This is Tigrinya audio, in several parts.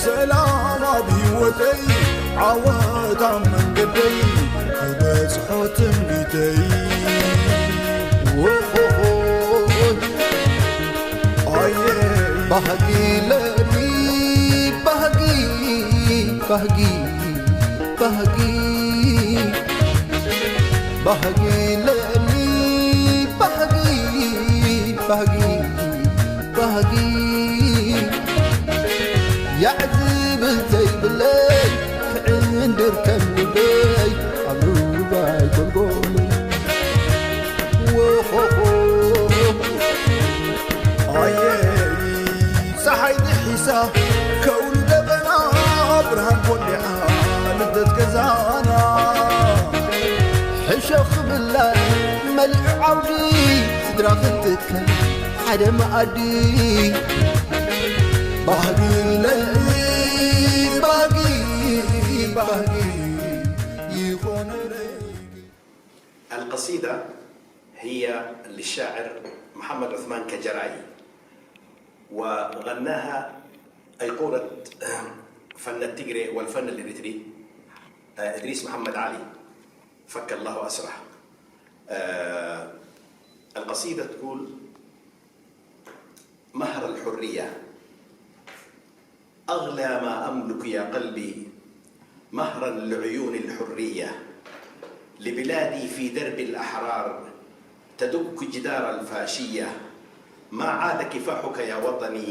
ሰላም ኣብ ህይወተይ፣ ዓወት ኣብ መንገደይ፣ ክበጽሖ ትንቢተይ። ኦሆሆ፣ ኣየ፣ ባህጊ ለኒ፣ ባህጊ፣ ባህጊ፣ ባህጊ፣ ባህጊ ለኒ፣ ባህጊ፣ ባህጊ፣ ባህጊ። ያዕ ዝብል ዘይብለይ፣ ክዕንድር ከም ልበይ፣ ኣብ ሩባይ ጎልጎል። ወሆሆ፣ ኣየ፣ ጸሓይ ድሒሳ፣ ከውሊ ደበና፣ ብርሃን ኮሊዓ፣ ልደት ገዛና። ሕሾኽ ብላዕ መሊዑ ዓውዲ፣ ስድራ ክትከል ሓደ መኣዲ። ባህጊ ለይ፣ ባህጊ፣ ባህጊ ይኾነለይ። القصيدة هي للشاعر محمد عثمان كجراي، وغناها أيقونة فن التيغري والفن الإريتري، آه، إدريس محمد علي، فك الله أسره. آه، القصيدة تقول: مهر الحرية. أغلى ما أملك يا قلبي مهرا لعيون الحرية، لبلادي في درب الأحرار تدك جدار الفاشية، ما عاد كفاحك يا وطني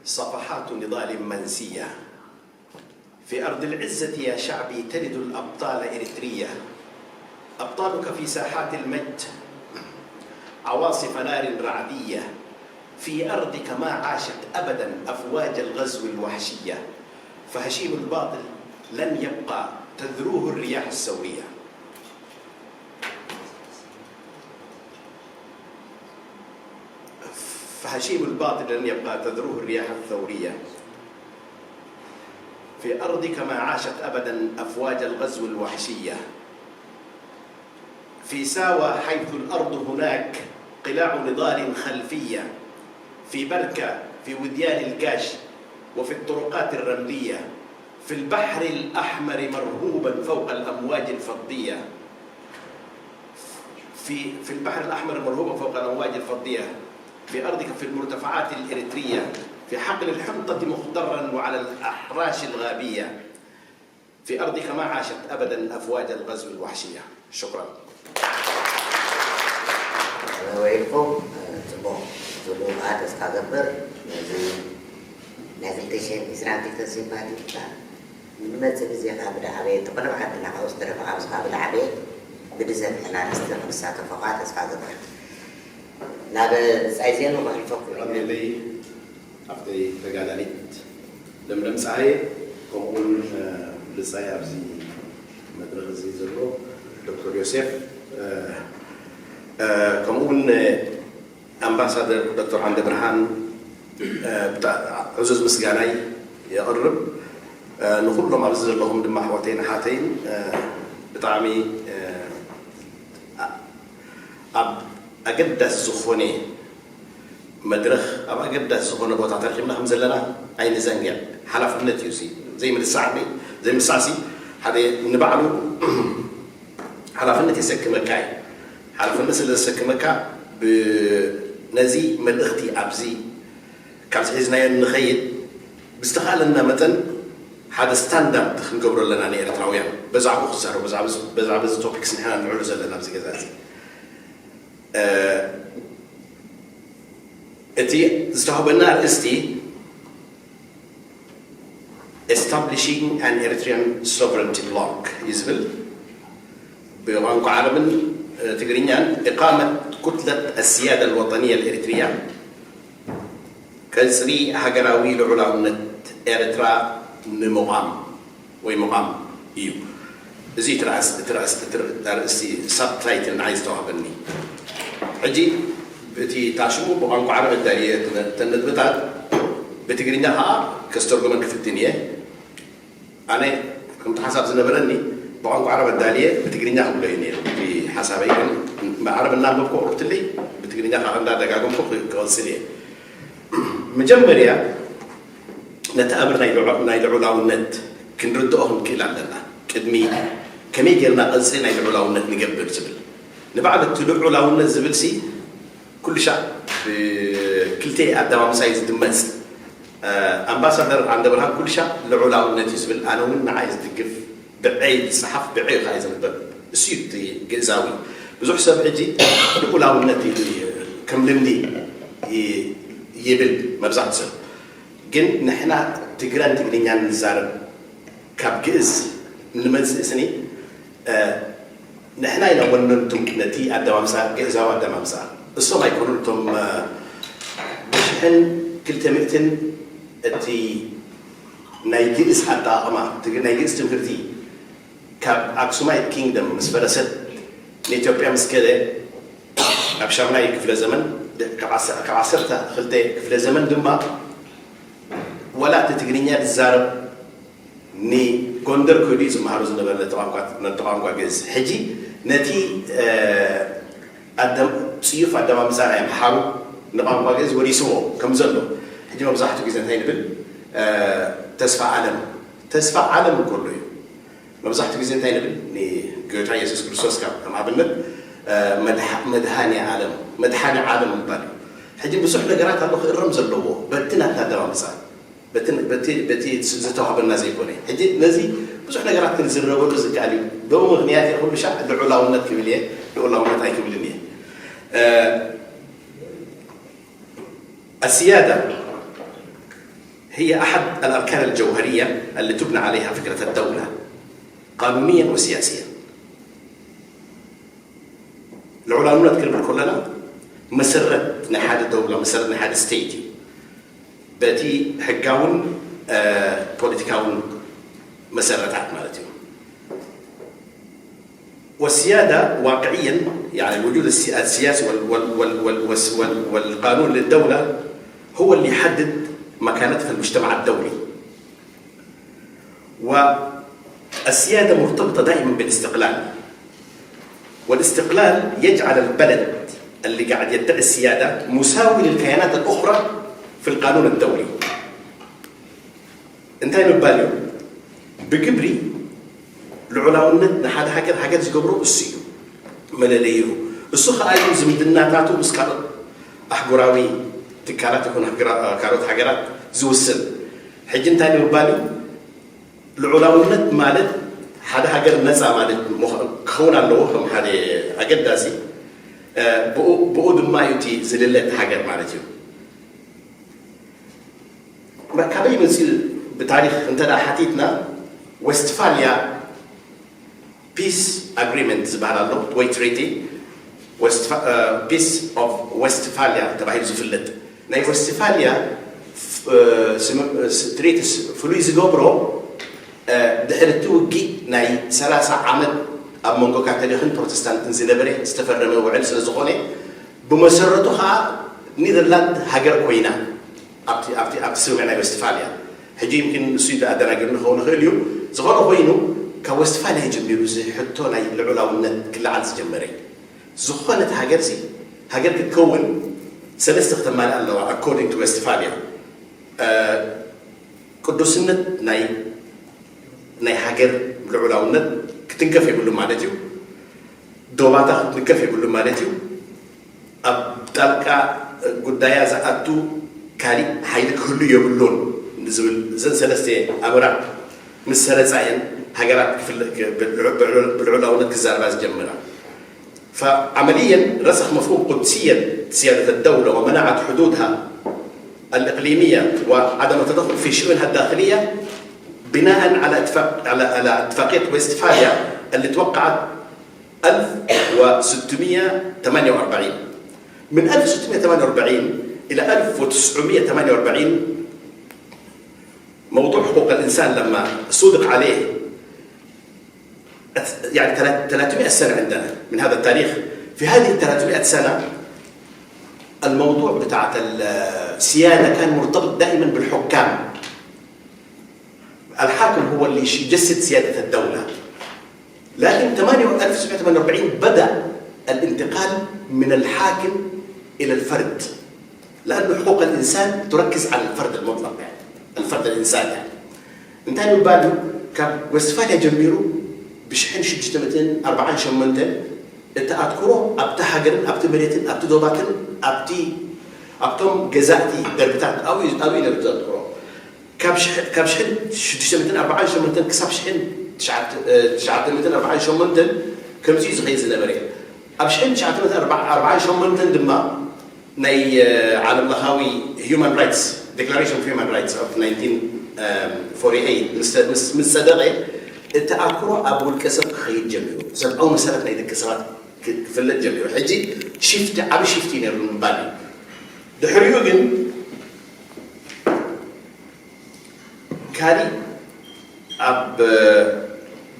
صفحات نضال منسية. في أرض العزة يا شعبي تلد الأبطال إريترية، أبطالك في ساحات المجد عواصف نار رعدية، في أرضك ما عاشت أبدا أفواج الغزو الوحشية، فهشيم الباطل لن يبقى تذروه الرياح الثورية. فهشيم الباطل لن يبقى تذروه الرياح الثورية. في أرضك ما عاشت أبدا أفواج الغزو الوحشية. في ساوى حيث الأرض هناك قلاع نضال خلفية. في بركة، في وديان الكاش، وفي الطرقات الرملية. في البحر الأحمر مرهوبا فوق الأمواج الفضية. في، في البحر الأحمر مرهوبا فوق الأمواج الفضية، في أرضك في المرتفعات الإريترية، في حقل الحنطة مخضرا وعلى الأحراش الغابية، في أرضك ما عاشت أبدا أفواج الغزو الوحشية. شكرا. ወይልኩም ጽቡቕ ዝብሉ ከዓ ተስፋ ገብር ነዚ ናይ ክልተ ሽሕን ዕስራን ክልተን ሲምባቲክ ንመጽእ ግዜ ከዓ ብደዓበየ እንተኾነ ብዓድና ካብኡ ዝተረፈ ኣብዚ ከዓ ብደዓበየ ብድዘፍሐና ንስተ ክንሳተፎ ከዓ ተስፋ ገብር ናብ ብጻይ ዜኑ ከሕልፈኩም ኢና። ቀዳመይቲ ኣብቲ ተጋዳሊት ለምለም ፀሃየ ከምኡውን ብልፃይ ኣብዚ መድረኽ እዚ ዘሎ ዶክተር ዮሴፍ ከምኡውን ኣምባሳደር ዶክተር ዓንደ ብርሃን ዕዙዝ ምስጋናይ የቕርብ። ንኩሎም ኣብዚ ዘለኹም ድማ ኣሕዋተይን ኣሓተይን ብጣዕሚ ኣብ ኣገዳሲ ዝኾነ መድረኽ ኣብ ኣገዳሲ ዝኾነ ቦታ ተረኺብና ከም ዘለና ኣይንዘንግዕ። ሓላፍነት እዩ እዚ። ዘይምርሳዕ ዘይምርሳዕሲ ሓደ ንባዕሉ ሓላፍነት የሰክመካ እዩ። ሓላፍነት ስለ ዘሰክመካ ነዚ መልእኽቲ ኣብዚ ካብዚ ሒዝናዮ ንኸይድ ብዝተኻእለና መጠን ሓደ ስታንዳርድ ክንገብሮ ኣለና ንኤርትራውያን። በዛዕባኡ ክዛረቡ በዛዕባ እዚ ቶፒክስ ንሕና ንልዕሉ ዘለና ኣብዚ ገዛ እዚ እቲ ዝተዋህበና ኣርእስቲ Establishing an Eritrean Sovereignty Bloc እዩ ዝብል። ብቋንቋ ዓረብን ትግርኛን إقامة كتلة السيادة الوطنية الإريترية ቀጽሪ ሃገራዊ ልዑላውነት ኤርትራ ንምቋም ወይ ምቋም እዩ። እዚ እቲ ኣርእስቲ ሳብታይትል ንዓይ ዝተዋህበኒ። ሕጂ እቲ ታሽሙ ብቋንቋ ዓረብ ኣዳልየ እተን ነጥብታት ብትግርኛ ከዓ ከስተርጉመን ክፍትን እየ። ኣነ ከምቲ ሓሳብ ዝነበረኒ ብቋንቋ ዓረብ ኣዳልየ ብትግርኛ ክብሎ እዩ ነይሩ እቲ ሓሳበይ። ግን ብዓረብ እናንበብኩ ኣቕርብትለይ ብትግርኛ ከዓ እንዳደጋገምኩ ክቐጽል እየ። መጀመርያ ነቲ ኣምር ናይ ልዑ-፣ ናይ ልዑላውነት ክንርድኦ ክንክእል ኣለና። ቅድሚ ከመይ ጌርና ቅርጺ ናይ ልዑላውነት ንገብር ዝብል ንባዕሉ እቲ ልዑላውነት ዝብል ሲ ኩሉ ሻዕ ብክልተ ኣደማምጻ እዩ ዝድመጽ። ኣምባሳደር ዓንደብርሃን ኩሉ ሻዕ ልዑላውነት እዩ ዝብል፣ ኣነ እውን ንዓይ ዝድግፍ፣ ብዐይ ዝጸሓፍ ብዐይ ኸዓ እዩ ዝንበብ። እሱ እዩ እቲ ግእዛዊ። ብዙሕ ሰብ ሕጂ ልዑላውነት ኢሉ እዩ ከም ልምዲ ይ-፣ ይብል መብዛሕትኡ ሰብ። ግን ንሕና ትግረን ትግርኛን ንዛረብ ካብ ግእዝ ንመጽእ ስኒ፣ እ፣ ንሕና ኢና ወነንቱ ነቲ ኣደማምጻ፣ ግእዛዊ ኣደማምጻ። እሶም ኣይኮኑን እቶም፣ እ፣ ብሽሕን ክልተ ሚእትን እቲ ናይ ግእዝ ኣጠቓቕማ፣ ትግ-፣ ናይ ግእዝ ትምህርቲ ካብ ኣክሱማይት ኪንግደም ምስ ፈረሰት ንኢትዮጵያ ምስ ከደ ኣብ ሻምናይ ክፍለ ዘመን ድ-፣ ካብ ዓሰ-፣ ካብ ዓሰርተ ክልተ ክፍለ ዘመን ድማ ዋላ እቲ ትግርኛ ዝዛረብ ንጎንደር ከይዱ እዩ ዝመሃሩ ዝነበረ ነቲ ቋንቋ፣ ነቲ ቋንቋ ግእዝ። ሕጂ ነቲ፣ እ፣ ኣደም-፣ ጽዩፍ ኣደማምጻ ናይ ኣምሓሩ ንቋንቋ ግእዝ ወሪስዎ ከም ዘሎ። ሕጂ መብዛሕትኡ ግዜ እንታይ ንብል? እ፣ ተስፋ ዓለም፣ ተስፋ ዓለም እንከሎ እዩ። መብዛሕትኡ ግዜ እንታይ ንብል? ንጎይታ የሱስ ክርስቶስ ካብ፣ ከም ኣብነት፣ እ፣ መድሓ-፣ መድሃኔ ዓለም፣ መድሓኔ ዓለም ምባል እዩ። ሕጂ ብዙሕ ነገራት ኣሎ ክእረም ዘለዎ በቲ ናትና ኣደማምጻ። በቲ፣ በቲ፣ በቲ ዝተዋህበና ዘይኮነ። ሕጂ ነዚ ብዙሕ ነገራት ክንዝረበሉ ዝከኣል እዩ። ብኡ ምኽንያት እየ ኩሉ ሻዕ ልዑላውነት ክብል እየ፣ ልዑላውነት ኣይክብልን እየ። እ፣ السيادة هي أحد الأركان الجوهرية اللي تبنى عليها فكرة الدولة قانونيا وسياسيا. ልዑላውነት ክንብል ከለና መሰረት ናይ ሓደ ደውላ፣ መሰረት ናይ ሓደ ስቴት እዩ። በቲ ሕጋውን፣ እ፣ ፖለቲካውን መሰረታት ማለት እዩ። والسيادة واقعيا، يعني الوجود السي-، السياسي وال-، وال-، وال-، وال-، وال-، وال-، والقانون للدولة هو اللي يحدد مكانتها في المجتمع الدولي. والسيادة مرتبطة دائما بالاستقلال، والاستقلال يجعل البلد اللي قاعد يدعي السيادة مساوي للكيانات الأخرى في القانون الدولي. እንታይ ምባል እዩ? ብግብሪ ልዑላውነት ንሓደ ሃገር ሃገር ዝገብሮ እሱ እዩ፣ መለለይኡ። እሱ ኸዓ እዩ ዝምድናታቱ ምስ ካልኦት ኣህጉራዊ ትካላት ይኹን ኣህግራ-፣ ካልኦት ሃገራት ዝውስን። ሕጂ እንታይ ንምባል እዩ? ልዑላውነት ማለት ሓደ ሃገር ነፃ ማለት ምዃ-፣ ክኸውን ኣለዎ ከም ሓደ ኣገዳሲ። እ፣ ብኡ፣ ብኡ ድማ እዩ እቲ ዝልለ እቲ ሃገር ማለት እዩ። ካበይ መፂኡ? ብታሪክ እንተ ደኣ ሓቲትና፣ ዌስትፋልያ ፒስ ኣግሪመንት ዝበሃል ኣሎ ወይ ትሪቲ፣ ፒስ ኦፍ ዌስትፋልያ ተባሂሉ ዝፍለጥ። ናይ ዌስትፋልያ፣ እ፣ ስም-፣ እ፣ ስ-፣ ትሪቲ ስ-፣ ፍሉይ ዝገብሮ፣ እ፣ ድሕሪ እቲ ውግእ ናይ ሰላሳ ዓመት ኣብ መንጎ ካቶሊክን ፕሮቴስታንትን ዝነበረ ዝተፈረመ ውዕል ስለ ዝኾነ፣ ብመሰረቱ ኸዓ ኒደርላንድ ሃገር ኮይና ኣብቲ፣ ኣብቲ፣ ኣብቲ ስምምዕ ናይ ዌስትፋልያ። ሕጂ ይምኪን ንሱ ኣደናጊሩ ንኸውን ይኽእል እዩ። ዝኾነ ኮይኑ ካብ ዌስትፋልያ እዩ ጀሚሩ እዚ ሕቶ ናይ ልዑላውነት ክለዓል ዝጀመረ። ዝኾነት ሃገር ሲ ሃገር ክትከውን ሰለስተ ክተማልእ ኣለዋ፣ ኣኮርዲንግ ቱ ዌስትፋልያ። እ፣ ቅዱስነት ናይ፣ ናይ ሃገር ልዑላውነት ክትንከፍ የብሉ ማለት እዩ። ዶባታ ክትንከፍ የብሉ ማለት እዩ። ኣብ ጣልቃ ጉዳያ ዝኣቱ ካሊእ ሓይሊ ክህሉ የብሉን ዝብል፣ እዘን ሰለስተ ኣምራት ምስ ሰረጻ እየን ሃገራት ክፍለ-፣ ክ-፣ ብልዑ-፣ ብልዑ-፣ ብልዑላውነት ክዛረባ ዝጀምራ። فعمليا رسخ مفهوم قدسية سيادة الدولة ومناعة حدودها الإقليمية وعدم التدخل في شؤونها الداخلية بناء على اتفاق، على، على اتفاقية ويستفاليا اللي توقعت ألف وستمية وتمانية وأربعين. من ألف وستمية وتمانية وأربعين إلى ألف وتسعمية وتمانية وأربعين موضوع حقوق الإنسان لما صدق عليه، يعني، تلات-، تلاتمية سنة عندنا من هذا التاريخ. في هذه التلاتمية سنة الموضوع بتاعت السيادة كان مرتبط دائما بالحكام. الحاكم هو اللي يش-، يجسد سيادة الدولة. لكن تمانية، ألف وتسعمية وتمانية وأربعين بدأ الانتقال من الحاكم إلى الفرد. لأنه حقوق الإنسان تركز على الفرد المطلق، يعني الفرد الإنسان يعني. እንታይ ምባል እዩ? ካብ ወስትፋልያ ጀሚሩ ብሽሕን ሽዱሽተ ሚእትን ኣርባዓን ሸሞንተን እቲ ኣትኩሮ ኣብቲ ሃገርን ኣብቲ መሬትን ኣብቲ ዶባትን ኣብቲ ኣብቶም ገዛእቲ ደርብታት ኣብኡ እዩ ኣብኡ እዩ ነሩ ዘትኩሮ። ካብ ሽሕ- ካብ ሽሕን ሽዱሽተ ሚእትን ኣርባዓን ሸሞንተን ክሳብ ሽሕን ትሽዓተ- እ፣ ትሽዓተ ሚእትን ኣርባዓን ሸሞንተን ከምዚ እዩ ዝኸይድ ዝነበረ። ኣብ ሽሕን ትሽዓተ ሚእትን ኣርባዓን ሸሞንተን ድማ ናይ ዓለም ለኻዊ Human Rights Declaration of Human Rights of nineteen forty-eight ምስ ጸደቐ እቲ ኣትኩሮ ኣብ ውልቀ ሰብ ክኸይድ ጀሚሩ። ሰብኣዊ መሰላት ናይ ደቂ ሰባት ክፍለጥ ጀሚሩ። ሕጂ ሽፍቲ ዓብ ሽፍቲ ነሩ ምባል እዩ። ድሕሪኡ ግን ካሊእ ኣብ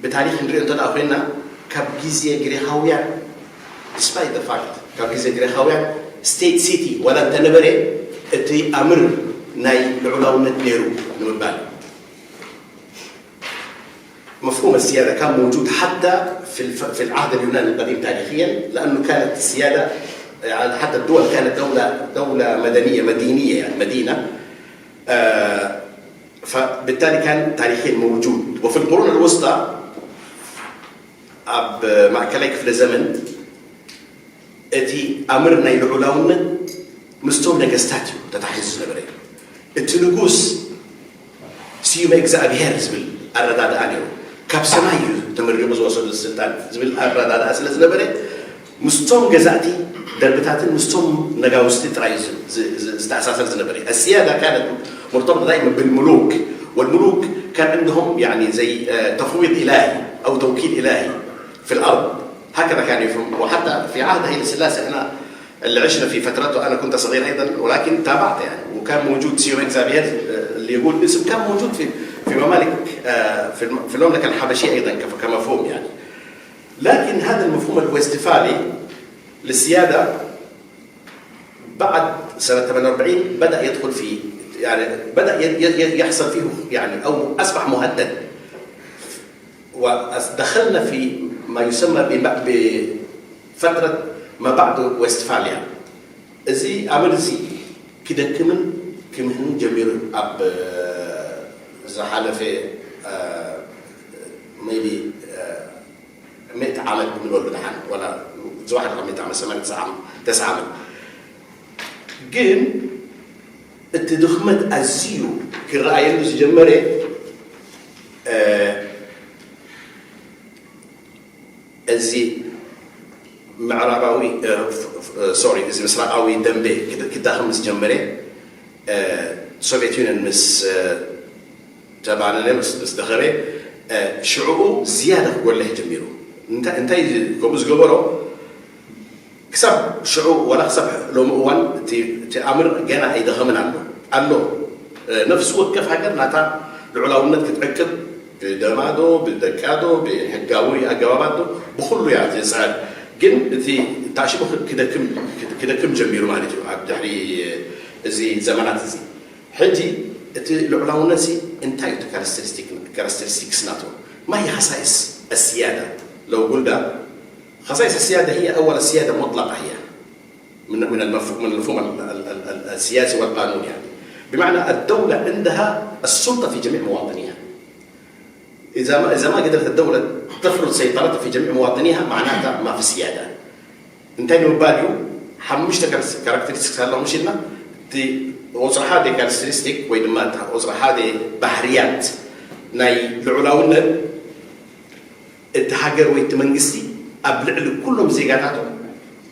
ብታሪክ ንሪኦ እንተ ኮይና ካብ ግዜ ግሪካውያን despite the fact ካብ ግዜ ግሪካውያን state city ዋላ እንተነበረ እቲ ኣምር ናይ ልዑላውነት ነይሩ ንምባል مفهوم السيادة كان موجود حتى في الف... في العهد اليوناني القديم تاريخيا لأنه كانت السيادة حتى الدول كانت دولة دولة مدنية مدينية يعني مدينة آه فبالتالي كان تاريخيا موجود وفي القرون الوسطى ኣብ ማእከላይ ክፍለ ዘመን እቲ ኣምር ናይ ልዑላውነት ምስቶም ነገስታት እዩ ተታሒዙ ዝነበረ። እቲ ንጉስ ስዩመ እግዚኣብሔር ዝብል ኣረዳድኣ ነይሩ። ካብ ሰማይ እዩ ተመሪቑ ዝወሰዶ ስልጣን ዝብል ኣረዳድኣ ስለ ዝነበረ ምስቶም ገዛእቲ ደርብታትን ምስቶም ነጋውስቲ ጥራይ እዩ ዝ- ዝ- ዝተኣሳሰር ዝነበረ። السيادة كانت مرتبطة دائما بالملوك والملوك كان عندهم يعني زي آه، تفويض إلهي أو توكيل إلهي في الأرض هكذا كان يفهم وحتى في عهد هيلة سلاسي احنا اللي عشنا في فترته انا كنت صغير ايضا ولكن تابعت يعني وكان موجود سيو اكزابير اللي يقول اسم كان موجود في في ممالك آه، في الم- في المملكه الحبشيه ايضا كف- كمفهوم يعني لكن هذا المفهوم الويستفالي للسياده بعد سنه ثمانية وأربعين بدا يدخل في يعني بدا ي- ي- ي- يحصل فيه يعني او اصبح مهدد ودخلنا في ما يسمى بفترة ما بعد ويستفاليا እዚ ኣመል እዚ ክደክምን ክምህንን ጀሚሩ ኣብ ዝሓለፈ maybe ምእቲ ዓመት ብንበሉ ድሓን ወላ ዝዋሕድ ካብ ምእቲ ዓመት ሰማንያ ተስዓ ዓመት ግን እቲ ድኽመት ኣዝዩ ክረኣየሉ ዝጀመረ እዚ ምዕራባዊ ሶሪ እዚ ምስራቃዊ ደንበ ክዳኸም ምስ ጀመረ ሶቪየት ዩኒየን ምስ ተባነነ ምስ ደኸበ ሽዕኡ ዝያዳ ክጎልሕ ጀሚሩ እንታይ ከምኡ ዝገበሮ ክሳብ ሽዑ ወላ ክሳብ ሎሚ እዋን እቲ ኣምር ገና ኣይደኸምን ኣሎ ኣሎ ነፍሲ ወከፍ ሃገር ናታ ልዑላውነት ክትዕቅብ ብደማዶ ብደቃዶ ብሕጋዊ ኣገባባዶ ብኩሉ እያ ትፅዕር ግን እቲ ታሽሙ ክደክም ጀሚሩ ማለት እዩ ኣብ ድሕሪ እዚ ዘመናት እዚ ሕጂ እቲ ልዑላውነት ሲ እንታይ እዩ ካራክተሪስቲክስ ናቶ ማይ ኸሳይስ ኣስያዳ ለው ጉልዳ خصائص السيادة هي أول السيادة مطلقة هي من من المفهوم من المفهوم السياسي والقانوني يعني بمعنى الدولة عندها السلطة في جميع مواطنيها إذا ما إذا ما قدرت الدولة تفرض سيطرتها في جميع مواطنيها معناتها ما في سيادة انت نوباليو حمشت كاركترستكس هلا مش لنا تي أسرة هذه كاركترستيك وين ما أسرة هذه بحريات ناي لعلاونا እቲ ሃገር ወይ እቲ መንግስቲ ኣብ ልዕሊ ኩሎም ዜጋታቱ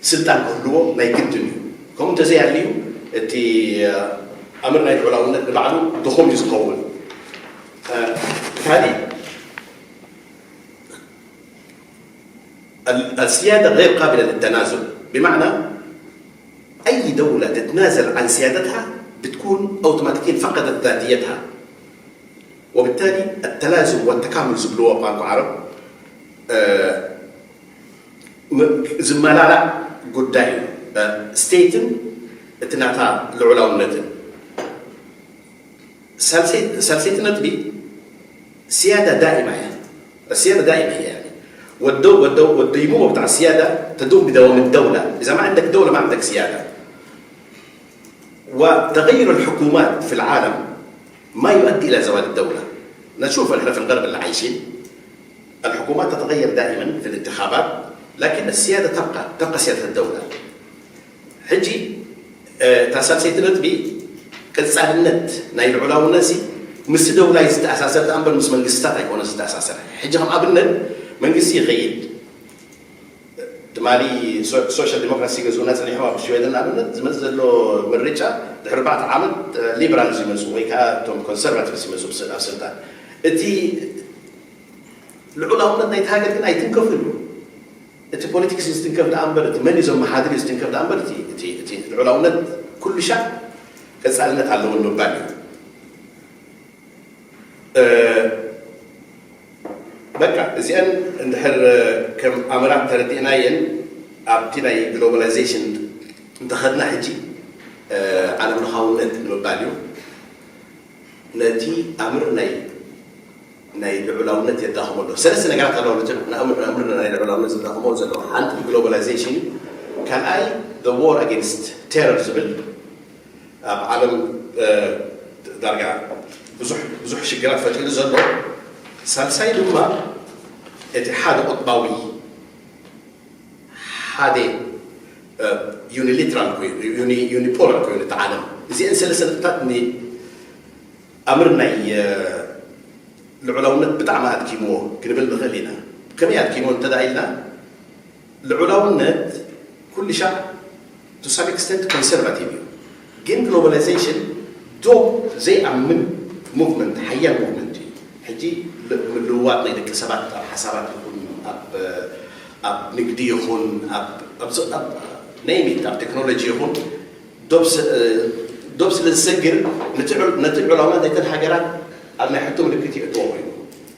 ስልጣን ክህልዎ ናይ ግድን እዩ። ከምኡ እንተዘይኣልዩ እቲ ኣምር ናይ ልዑላውነት ንባዕሉ ድኹም እዩ ዝኸውን። ካሊእ السيادة غير قابلة للتنازل بمعنى أي دولة تتنازل عن سيادتها بتكون أوتوماتيكيا فقدت ذاتيتها وبالتالي التلازم والتكامل ዝብልዎ ቋንቋ ዓረብ ዝመላላእ ጉዳይ እዩ ስቴትን እቲ ናታ ልዑላውነትን ሳልሰይቲ ነጥቢ سيادة دائمة يعني السيادة دائمة هي يعني والدو والدو والديمومة بتاع السيادة تدوم بدوام الدولة إذا ما عندك دولة ما عندك سيادة وتغير الحكومات في العالم ما يؤدي إلى زوال الدولة. نشوف إحنا في الغرب اللي عايشين، الحكومات تتغير دائمًا في الانتخابات، لكن السيادة تبقى، تبقى سيادة الدولة. ሕጂ፣ እ፣ እታ ሳልሰይቲ ነጥቢ፣ ቀጻልነት ናይ ልዑላውነት ሲ ምስ ደውላይ ዝተኣሳሰር ደኣ እምበር ምስ መንግስታት ኣይኮነ ዝተኣሳሰረ። ሕጂ ከም ኣብነት መንግስቲ ይኸይድ፣ ትማሊ ሶ-፣ ሶሻል ዲሞክራሲ ገዝኡና ጸኒሑ ኣብ ሽወደን ንኣብነት ዝመጽእ ዘሎ ምርጫ ድሕሪ ኣርባዕተ ዓመት፣ እ፣ ሊበራልስ ይመጹ ወይ ከኣ እቶም ኮንሰርቫቲቭስ ይመጹ ኣብ ስ-፣ ኣብ ስልጣን። እቲ ልዑላውነት ናይቲ ሃገር ግን ኣይትንከፍን እዩ። እቲ ፖለቲክስ እዩ ዝትንከፍ ደኣ እምበር፣ እቲ መን እዩ ዘመሓድር እዩ ዝትንከፍ ደኣ እምበር፣ እቲ፣ እቲ፣ እቲ ልዑላውነት ኩሉ ሻዕ ቀጻልነት ኣለዎ ንምባል እዩ። እ፣ በቃ እዚአን እንድሕር ከም ኣምራት ተረዲእናየን ኣብቲ ናይ ግሎባላይዜሽን እንተኸድና ሕጂ፣ እ፣ ዓለም ለኻውነት ንምባል እዩ። ነቲ ኣምር ናይ፣ ናይ ልዑላውነት የዳኽሞ ኣሎ። ሰለስተ ነገራት ኣለዋ ነቲ ንኣምር፣ ንኣምር ናይ ልዑላውነት ዘዳኽሞ ዘሎ። ሓንቲ ግሎባላይዜሽን እዩ። ካልኣይ፣ the war against terror ዝብል ኣብ ዓለም፣ እ፣ ዳርጋ ብዙሕ፣ ብዙሕ ሽግራት ፈጢሩ ዘሎ። ሳልሳይ ድማ እቲ ሓደ ቁጥባዊ፣ ሓደ፣ እ፣ ዩኒሊትራል ኮይኑ፣ ዩኒ-፣ ዩኒፖላር ኮይኑ እቲ ዓለም። እዚአን ሰለስተ ነጥብታት ን-፣ ኣምር ናይ፣ እ፣ ልዑላውነት ብጣዕሚ ኣድኪምዎ ክንብል ንኽእል ኢና። ከመይ ኣድኪምዎ እንተ ደኣ ኢልና፣ ልዑላውነት ኩሉ ሻዕ to some extent ኮንሰርቫቲቭ እዩ። ግን ግሎባላይዜሽን ዶ ዘይኣምን ሙቭመንት፣ ሓያል ሙቭመንት እዩ። ሕጂ ል-፣ ምልውዋጥ ናይ ደቂ ሰባት ኣብ ሓሳባት ይኹን፣ ኣብ፣ ኣብ ንግዲ ይኹን፣ ኣብ፣ ኣብ ዝ-፣ ኣብ name it፣ ኣብ ቴክኖሎጂ ይኹን፣ ዶብ ስ-፣ እ፣ ዶብ ስለ ዝሰግር፣ ነቲ ዑል-፣ ነቲ ልዑላውነት ናይተን ሃገራት ኣብ ናይ ሕቶ ምልክት የእትዎ ኮይኑ።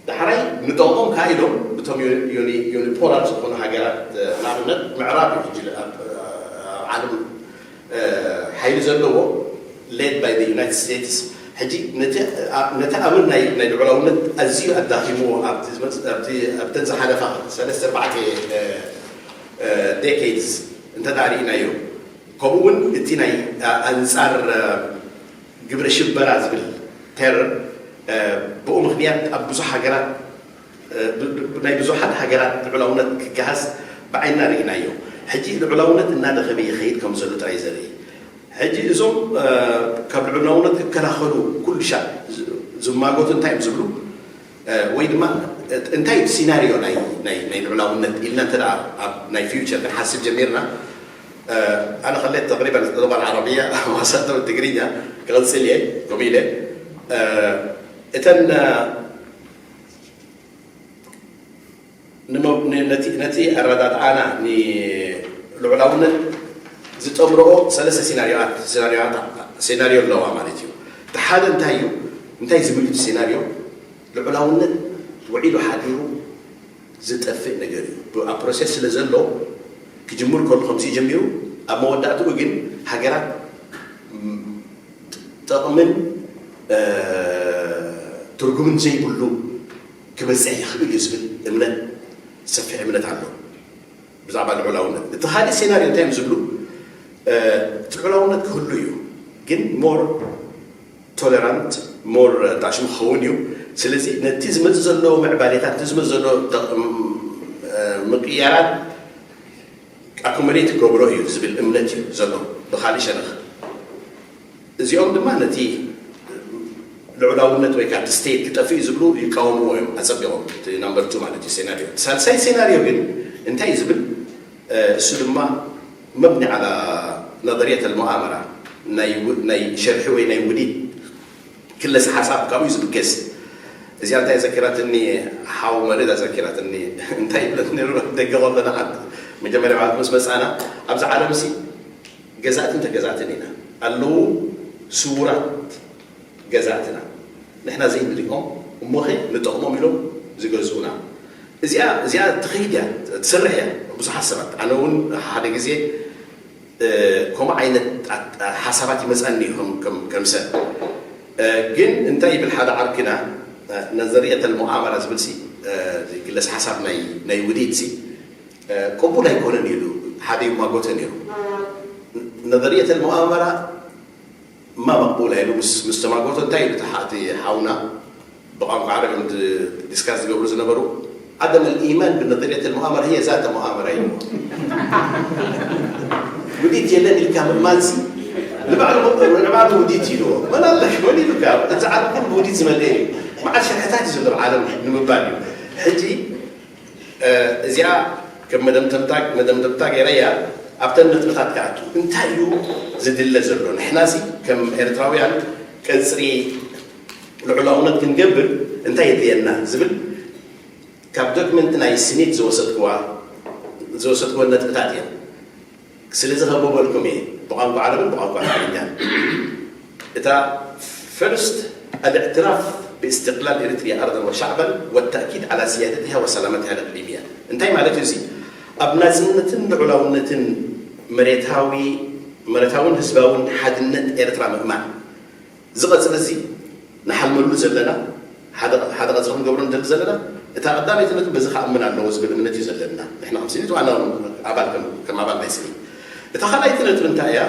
ዳሕራይ ንጠቕሞም ከኣ ኢሎም፣ እቶም ዩኒ-፣ ዩኒ-፣ ዩኒፖላር ዝኾኑ ሃገራት፣ እ፣ ንኣብነት ምዕራብ እዩ ሕጂ ኣብ፣ እ፣ ኣብ ዓለም፣ እ፣ ሓይሊ ዘለዎ፣ led by the United States። ሕጂ ነቲ፣ እ፣ ነቲ ኣምር ናይ፣ ናይ ልዑላውነት ኣዝዩ ኣዳኺምዎ ኣብቲ ዝመጽ-፣ ኣብቲ፣ ኣብተን ዝሓለፋ ሰለስተ ኣርባዕተ፣ እ፣ እ፣ ዴኬድስ እንተ ደኣ ርኢናዮ፣ ከምኡ እውን እቲ ናይ ኣ-፣ ኣንጻር፣ እ፣ ግብረ ሽበራ ዝብል ቴረር፣ እ፣ ብኡ ምኽንያት ኣብ ብዙሕ ሃገራት፣ እ፣ ብ-፣ ብ-፣ ናይ ብዙሓት ሃገራት ልዑላውነት ክገሃስ ብዓይንና ርኢናዮ። ሕጂ ልዑላውነት እናደኸመ ይኸይድ ከም ዘሎ ጥራይ ዘርኢ። ሕጂ እዞም፣ እ፣ ካብ ልዑላውነት ክከላኸሉ ኩሉ ሻዕ ዝ-፣ ዝማጎቱ እንታይ እዮም ዝብሉ? እ፣ ወይ ድማ፣ እ፣ እንታይ እዩ ሲናርዮ ናይ፣ ናይ፣ ናይ ልዑላውነት ኢልና እንተ ደኣ ኣብ ናይ ፊውቸር ክንሓስብ ጀሚርና፣ እ፣ ኣነ ከለይ ተቅሪበን اللغة العربية وسط ትግርኛ ክቕጽል እየ፣ ከምኡ ኢለ፣ እ፣ እተን፣ እ፣ ንመ-፣ ን-፣ ነቲ፣ ነቲ ኣረዳድኣና ንልዑላውነት ዝጠምርኦ ሰለስተ ሲናሪዮታት፣ ሲናሪዮታት፣ ሲናሪዮ ኣለዋ ማለት እዩ። እቲ ሓደ እንታይ እዩ? እንታይ ዝብል እዩ እቲ ሲናሪዮ? ልዑላውነት ውዒሉ ሓዲሩ ዝጠፍእ ነገር እዩ። ብ-፣ ኣብ ፕሮሴስ ስለ ዘሎ፣ ክጅምር ከሎ ከምዚ እዩ ጀሚሩ፣ ኣብ መወዳእትኡ ግን ሃገራት፣ ም፣ ጥ-፣ ጥቕምን፣ እ፣ ትርጉምን ዘይብሉ ክበጽሕ ይኽእል እዩ ዝብል እምነት፣ ሰፊሕ እምነት ኣሎ ብዛዕባ ልዑላውነት። እቲ ካልእ ሴናርዮ እንታይ እዮም ዝብሉ? እ፣ እቲ ልዑላውነት ክህሉ እዩ፣ ግን ሞር ቶለራንት፣ ሞር ጣሽሙ ክኸውን እዩ። ስለዚ ነቲ ዝመጽእ ዘሎ ምዕባሌታት፣ ነቲ ዝመጽእ ዘሎ ተ-፣ ም-፣ እ፣ ምቅያራት ኣኮሞዴት ክገብሮ እዩ ዝብል እምነት እዩ ዘሎ። ብኻልእ ሸነኽ እዚኦም ድማ ነቲ ልዑላውነት ወይ ከዓ እቲ ስቴት ክጠፍእ እዩ ዝብሉ ይቃወምዎ እዮም ኣጸቢቖም። እቲ ናምበር ቱ ማለት እዩ ሴናርዮ። እቲ ሳልሳይ ሴናርዮ ግን እንታይ እዩ ዝብል? እ፣ እሱ ድማ መብኒ ዓላ ነዘርየት ኣልሙኣመራ፣ ናይ ው-፣ ናይ ሸርሒ ወይ ናይ ውዲት ክለሰ ሓሳብ ካብኡ እዩ ዝብገስ። እዚኣ እንታይ ዘኪራትኒ፣ ሓው መርድ ኣዘኪራትኒ። እንታይ ይብለት ነይሩ ደገ ቆርበና ዓዲ፣ መጀመርያ ማለት ምስ መጻና፣ ኣብዚ ዓለም ሲ ገዛእትን ተገዛእትን ኢና። ኣለዉ ስዉራት ገዛእትና፣ ንሕና ዘይንሪኦም እሞኸ ንጠቕሞም ኢሎም ዝገዝኡና። እዚኣ፣ እዚኣ ትኸይድ እያ፣ ትሰርሕ እያ። ብዙሓት ሰባት፣ ኣነ እውን ሓደ ግዜ፣ እ፣ ከምኡ ዓይነት ኣት-፣ ሓሳባት ይመጻኒ እዩ ከም፣ ከም፣ ከም ሰብ። እ፣ ግን እንታይ ይብል ሓደ ዓርክና፣ እ፣ ነዘርየት ኣልሙኣመራ ዝብል ሲ፣ እ፣ ክለስ ሓሳብ ናይ፣ ናይ ውዲት ሲ፣ እ፣ ቅቡል ኣይኮነን ኢሉ ሓደ ይማጎተ ነይሩ። ነዘርየት ኣልሙኣመራ ما مقبولة ኢሉ ምስ ምስ ተማጎቶ እንታይ ኢሉ እቲ ሓ- እቲ ሓውና ብቋንቋ ዓረብ እዮም ድ- ዲስካስ ዝገብሩ ዝነበሩ عدم الإيمان بالنظرية المؤامرة هي ذات مؤامرة ኢሉ ውዲት የለን ኢልካ ምእማንሲ ንባዕሉ ንባዕሉ ውዲት ኢልዎ መን ኣለክ መን ኢሉካ እዚ ዓለም ኩሉ ብውዲት ዝመልአ እዩ መዓት ሽርሕታት እዩ ዘሎ ኣብ ዓለም ንምባል እዩ ሕጂ እዚኣ ከም መደምደምታ መደምደምታ ገይረያ ኣብተን ነጥብታት ክኣቱ እንታይ እዩ ዝድለ ዘሎ ንሕናሲ ከም ኤርትራውያን ቀፅሪ ልዑላውነት ክንገብር እንታይ የድልየና ዝብል ካብ ዶክመንት ናይ ስኒት ዝወሰድክዋ ዝወሰድክወን ነጥብታት እየን ስለዚ ከንብበልኩም እየ ብቋንቋ ዓረብን ብቋንቋ ትግርኛን እታ ፈርስት الاعتراف باستقلال إريتريا أرضا وشعبا والتأكيد على سيادتها وسلامتها الإقليمية እንታይ ማለት እዩ እዚ ኣብ ናጽነትን ልዑላውነትን መሬታዊ መሬታውን ህዝባውን ሓድነት ኤርትራ ምእማን ዝቐጽል እዚ ንሓልመሉ ዘለና ሓደ ሓደ ቀጽሪ ክንገብሮ ንደሊ ዘለና እታ ቀዳመይቲ ነጥብ በዚ ከኣምን ኣለዎ ዝብል እምነት እዩ ዘለና ንሕና ከም ስኒት ዋና ኣባል ከም ኣባል ናይ ስኒት እታ ካልኣይቲ ነጥብ እንታይ እያ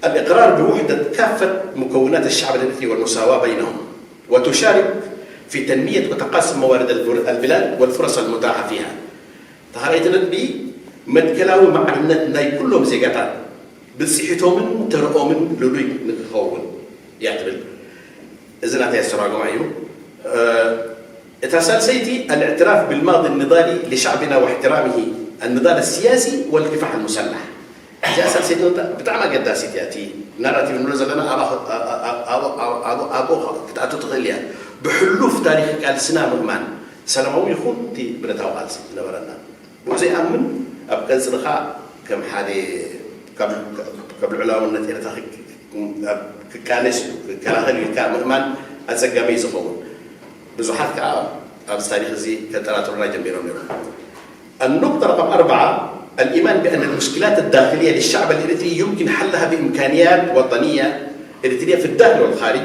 الإقرار بوحدة كافة مكونات الشعب الإريتري والمساواة بينهم وتشارك في تنمية وتقاسم موارد البلاد والفرص المتاحة فيها. ተኻራይቲ ነጥቢ መትከላዊ ማዕርነት ናይ ኩሎም ዜጋታት ብፅሒቶምን ተርኦምን ልሉይ ንክኸውን እያ ትብል። እዚ ናተይ ኣስተራጎማ እዩ። እታ ሳልሰይቲ الاعتراف بالماضي النضالي لشعبنا واحترامه النضال السياسي والكفاح المسلح። እዚኣ ሳልሰይቲ ነጥቢ ብጣዕሚ ኣገዳሲት እያ። እቲ ናራቲቭ ንብሎ ዘለና ኣብኡ ክትኣቱ ትኽእል እያ። ብሕሉፍ ታሪክ ቃልስና ምእማን ሰላማዊ ይኹን እቲ ብረታዊ ቃልሲ ዝነበረና ብኡ ዘይኣምን ኣብ ቀፅልኻ ከም ሓደ ካብ ልዑላውነት ኤርትራ ክቃለስ እዩ ክከላኸል እዩ ኢልካ ምእማን ኣፀጋሚ እዩ ዝኸውን ብዙሓት ከዓ ኣብዚ ታሪክ እዚ ከጠራጥሩና ጀሚሮም ነይሮም النقطة رقم أربعة الإيمان بأن المشكلات الداخلية للشعب الإريتري يمكن حلها بإمكانيات وطنية إريترية في الداخل والخارج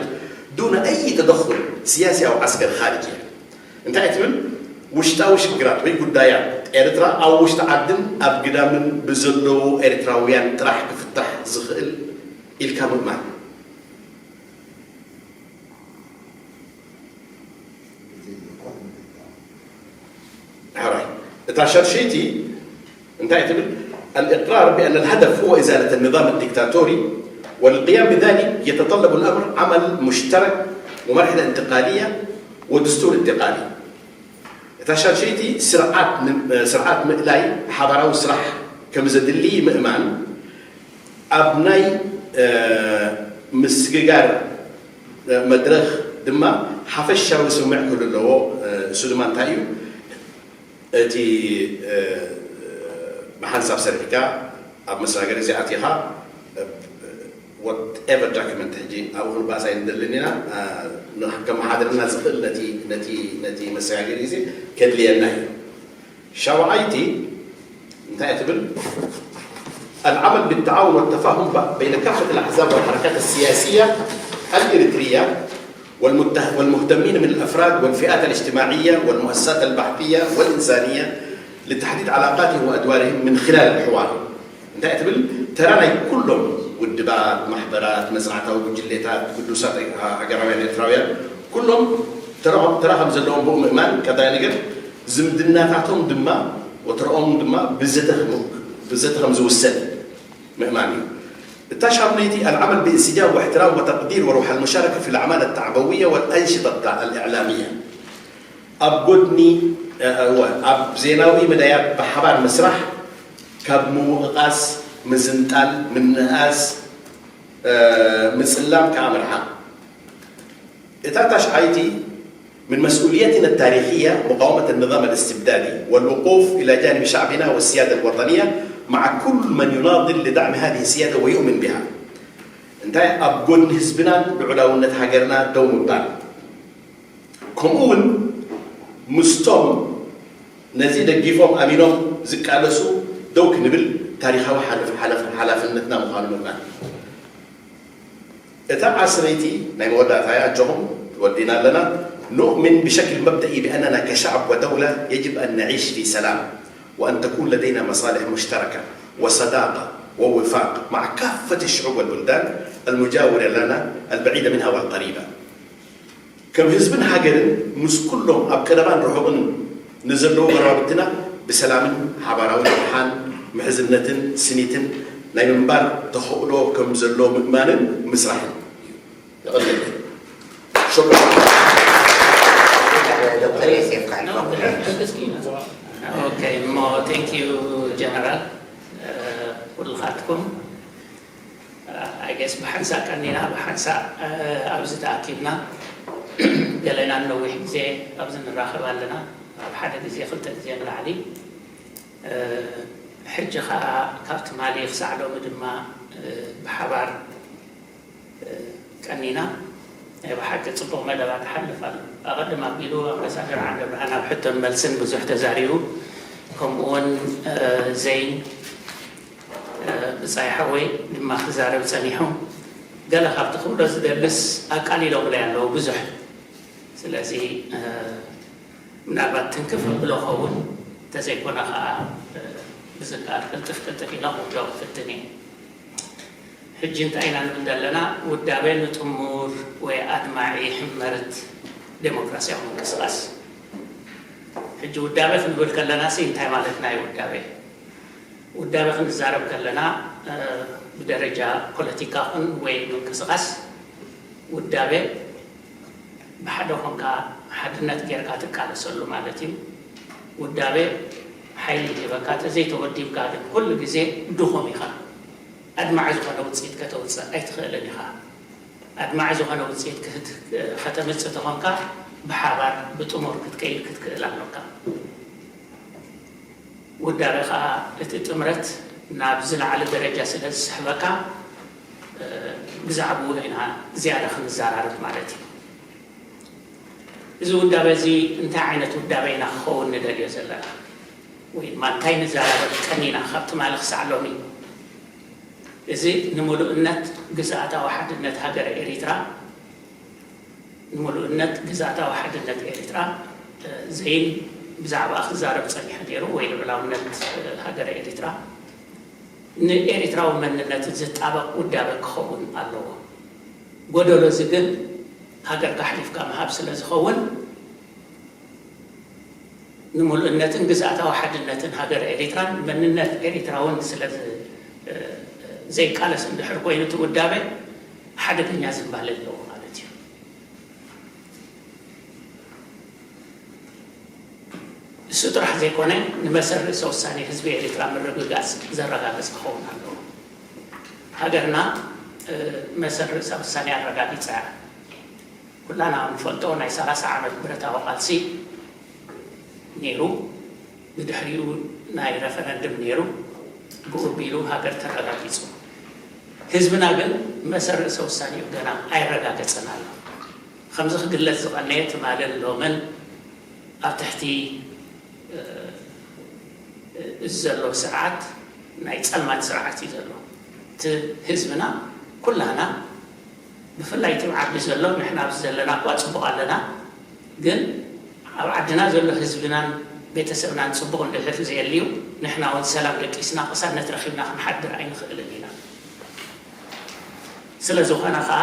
دون أي تدخل سياسي أو عسكري خارجي. እንታይ ትብል ውሽጣዊ ሽግራት ወይ ጉዳያት ኤርትራ ኣብ ውሽጢ ዓድን ኣብ ግዳምን ብዘለዉ ኤርትራውያን ጥራሕ ክፍታሕ ዝኽእል ኢልካ ምእማን ሕራይ እታ ሻድሸይቲ እንታይ ትብል الإقرار بأن الهدف هو إزالة النظام الدكتاتوري وللقيام بذلك يتطلب الأمر عمل مشترك ومرحلة انتقالية ودستور انتقالي እታ ሻድሸይቲ ስርዓት ስርዓት ምእላይ ሓባራዊ ስራሕ ከም ዘድሊ ምእማን ኣብ ናይ ምስግጋር መድረኽ ድማ ሓፈሻዊ ስምምዕ ክህሉ ኣለዎ። እሱ ድማ እንታይ እዩ? እቲ ብሓንሳብ ሰሪሕካ ኣብ መሰጋገሪ እዚ ኣቲኻ whatever document ሕጂ ኣብኡ ክንባእስ ኣይንደልን ኢና ከመሓድረና ዝኽእል ነቲ መሰጋገሪ እዚ ከድልየና እዩ። ሻውዓይቲ እንታይ ትብል العمل بالتعاون والتفاهم بين كافة الأحزاب والحركات السياسية الإريترية والمهتمين من الأفراد والفئات الاجتماعية والمؤسسات البحثية والإنسانية لتحديد علاقاتهم وأدوارهم من خلال الحوار እንታይ ትብል ተራ ናይ ኩሎም ውድባት፣ ማሕበራት፣ መጽናዕታዊ ጉጅሌታት፣ ቅዱሳት ሃገራውያን ኤርትራውያን ኩሎም ተራ ከም ዘለዎም ብኡ ምእማን ቀዳይ ነገር ዝምድናታቶም ድማ ወትረኦም ድማ ብዘተ ብዘተ ከም ዝውሰን ምእማን እዩ። እታ ሻምነይቲ العمل بانسجام واحترام وتقدير وروح المشاركة في الأعمال التعبوية والأنشطة الإعلامية ኣብ ጎድኒ ኣብ ዜናዊ መዳያት ብሓባር ምስራሕ ካብ ምውቕቓስ፣ ምዝንጣል፣ ምንእኣስ፣ ምጽላም ከዓ ምርሓቕ። እታ ታሽዓይቲ من مسؤوليتنا التاريخية مقاومة النظام الاستبدادي والوقوف إلى جانب شعبنا والسيادة الوطنية مع كل من يناضل لدعم هذه السيادة ويؤمن بها. እንታይ ኣብ ጎድኒ ህዝብናን ልዑላውነት ሃገርና ደው ምባል ከምኡ እውን ምስቶም ነዚ ደጊፎም ኣሚኖም ዝቃለሱ ደው ክንብል ታሪኻዊ ሓላፍነትና ምዃኑ ምእማን። እታ ዓስረይቲ ናይ መወዳእታ እያ ኣጆኹም ወዲና ኣለና። نؤمن بشكل مبدئي بأننا كشعب ودولة يجب أن نعيش في سلام وأن تكون لدينا مصالح مشتركة وصداقة ووفاق مع كافة الشعوب والبلدان المجاورة لنا البعيدة منها والقريبة. ከም ህዝብን ሃገርን ምስ ኩሎም ኣብ ቀረባን ርሑቕን ንዘለዉ ጎረባብትና ብሰላምን ሓባራዊ ረብሓን ምሕዝነትን ስኒትን ናይ ምንባር ተኽእሎ ከም ዘሎ ምእማንን ምስራሕን እዩ። ይቐጽል። ሸኮር። ዶክተር ዮሴፍ ካልፎ ኦኬ እሞ ቴንክ ዩ ጀነራል ኩልኻትኩም። ኣይገስ ብሓንሳእ ቀኒና ብሓንሳእ ኣብዚ ተኣኪብና ገለና ነዊሕ ግዜ ኣብዚ ንራኸብ ኣለና። ኣብ ሓደ ግዜ ክልተ ግዜ ንላዕሊ። ሕጂ ከዓ ካብ ትማሊ ክሳዕ ሎሚ ድማ ብሓባር ቀኒና ናይ ብሓቂ ፅቡቕ መደባት ይሓልፍ ኣሎ። ኣቐድም ኣቢሉ ኣምባሳደር ዓንደ ብርሃን ኣብ ሕቶን መልስን ብዙሕ ተዛሪቡ። ከምኡውን ዘይን ብፃይ ሓወይ ድማ ክዛረብ ፀኒሑ። ገለ ካብቲ ክብሎ ዝደልስ ኣቃሊሎምለይ ኣለዉ ብዙሕ። ስለዚ ምናልባት ትንክፍ ኣብሎ ኸውን፣ እንተዘይኮነ ከዓ ብዝከኣል ቅልጥፍ ቅልጥፍ ኢለ ክውድኦ ክፍትን እየ። ሕጂ እንታይ ኢና ንብል ዘለና? ውዳበ ንጥሙር ወይ ኣድማዒ ሕመረት ዴሞክራሲያዊ ምንቅስቃስ። ሕጂ ውዳበ ክንብል ከለና ሲ እንታይ ማለትና እዩ? ውዳበ ውዳበ ክንዛረብ ከለና ብደረጃ ፖለቲካ ኹን ወይ ምንቅስቃስ ውዳበ ብሓደ ኾንካ ሓድነት ጌርካ ትቃለሰሉ ማለት እዩ። ውዳበ ሓይሊ ይህበካ፣ ተዘይተወዲብካ ግን ኩሉ ግዜ ድኹም ኢኻ። ኣድማዒ ዝኾነ ውፅኢት ከተውፅእ ኣይትኽእልን ኢኻ። ኣድማዒ ዝኾነ ውፅኢት ከተምፅእ ተኾንካ ብሓባር ብጥሙር ክትከይድ ክትክእል ኣለካ። ውዳበ ከዓ እቲ ጥምረት ናብ ዝለዓለ ደረጃ ስለ ዝስሕበካ ብዛዕባኡ ኢና ዝያዳ ክንዘራረብ ማለት እዩ። እዚ ውዳበ እዚ እንታይ ዓይነት ውዳበ ኢና ክኸውን ንደልዮ ዘለና ወይ ድማ እንታይ ንዘራረብ ቀኒና ካብ ትማሊ ክሳዕ ሎሚ? እዚ ንምሉእነት ግዝኣታዊ ሓድነት ሃገረ ኤሪትራ ንምሉእነት ግዝኣታዊ ሓድነት ኤሪትራ ዘይን ብዛዕባ ክዛረብ ጸኒሐ ነይሩ ወይ ልዑላውነት ሃገረ ኤሪትራ ንኤሪትራዊ መንነት ዝጣበቕ ውዳበ ክኸውን ኣለዎ። ጎደሎ እዚ ግን ሃገር ካሕሊፍካ ምሃብ ስለ ዝኸውን ንምሉእነትን ግዝኣታዊ ሓድነትን ሃገረ ኤሪትራን መንነት ኤሪትራውን ስለ ዘይቃለስ እንድሕር ኮይኑ እቲ ውዳበ ሓደገኛ ዝንባለ ኣለዎ ማለት እዩ። እሱ ጥራሕ ዘይኮነ ንመሰል ርእሰ ውሳኔ ህዝቢ ኤሪትራ ምርግጋጽ ዘረጋግጽ ክኸውን ኣለዎ። ሃገርና መሰል ርእሰ ውሳኔ ኣረጋጊጻ እያ። ኩላና ንፈልጦ ናይ ሰላሳ ዓመት ብረታዊ ቃልሲ ነይሩ። ብድሕሪኡ ናይ ረፈረንድም ነይሩ። ብኡ ቢሉ ሃገር ተረጋጊጹ። ህዝብና ግን መሰል ርእሰ ውሳኔኡ ገና ኣይረጋገጸን ኣሎ። ከምዚ ክግለጽ ዝቐነየ ትማልን ሎምን ኣብ ትሕቲ እዚ ዘሎ ስርዓት ናይ ጸልማት ስርዓት እዩ ዘሎ። እቲ ህዝብና ኩላና ብፍላይ እቲ ዓዲ ዘሎ ንሕና ኣብዚ ዘለና እኳ ጽቡቕ ኣለና፣ ግን ኣብ ዓድና ዘሎ ህዝብናን ቤተሰብናን ጽቡቕ እንድሕር ዘየልዩ ንሕና እውን ሰላም ደቂስና ቅሳነት ረኺብና ክንሓድር ኣይንኽእልን ኢና። ስለ ዝኾነ ኸኣ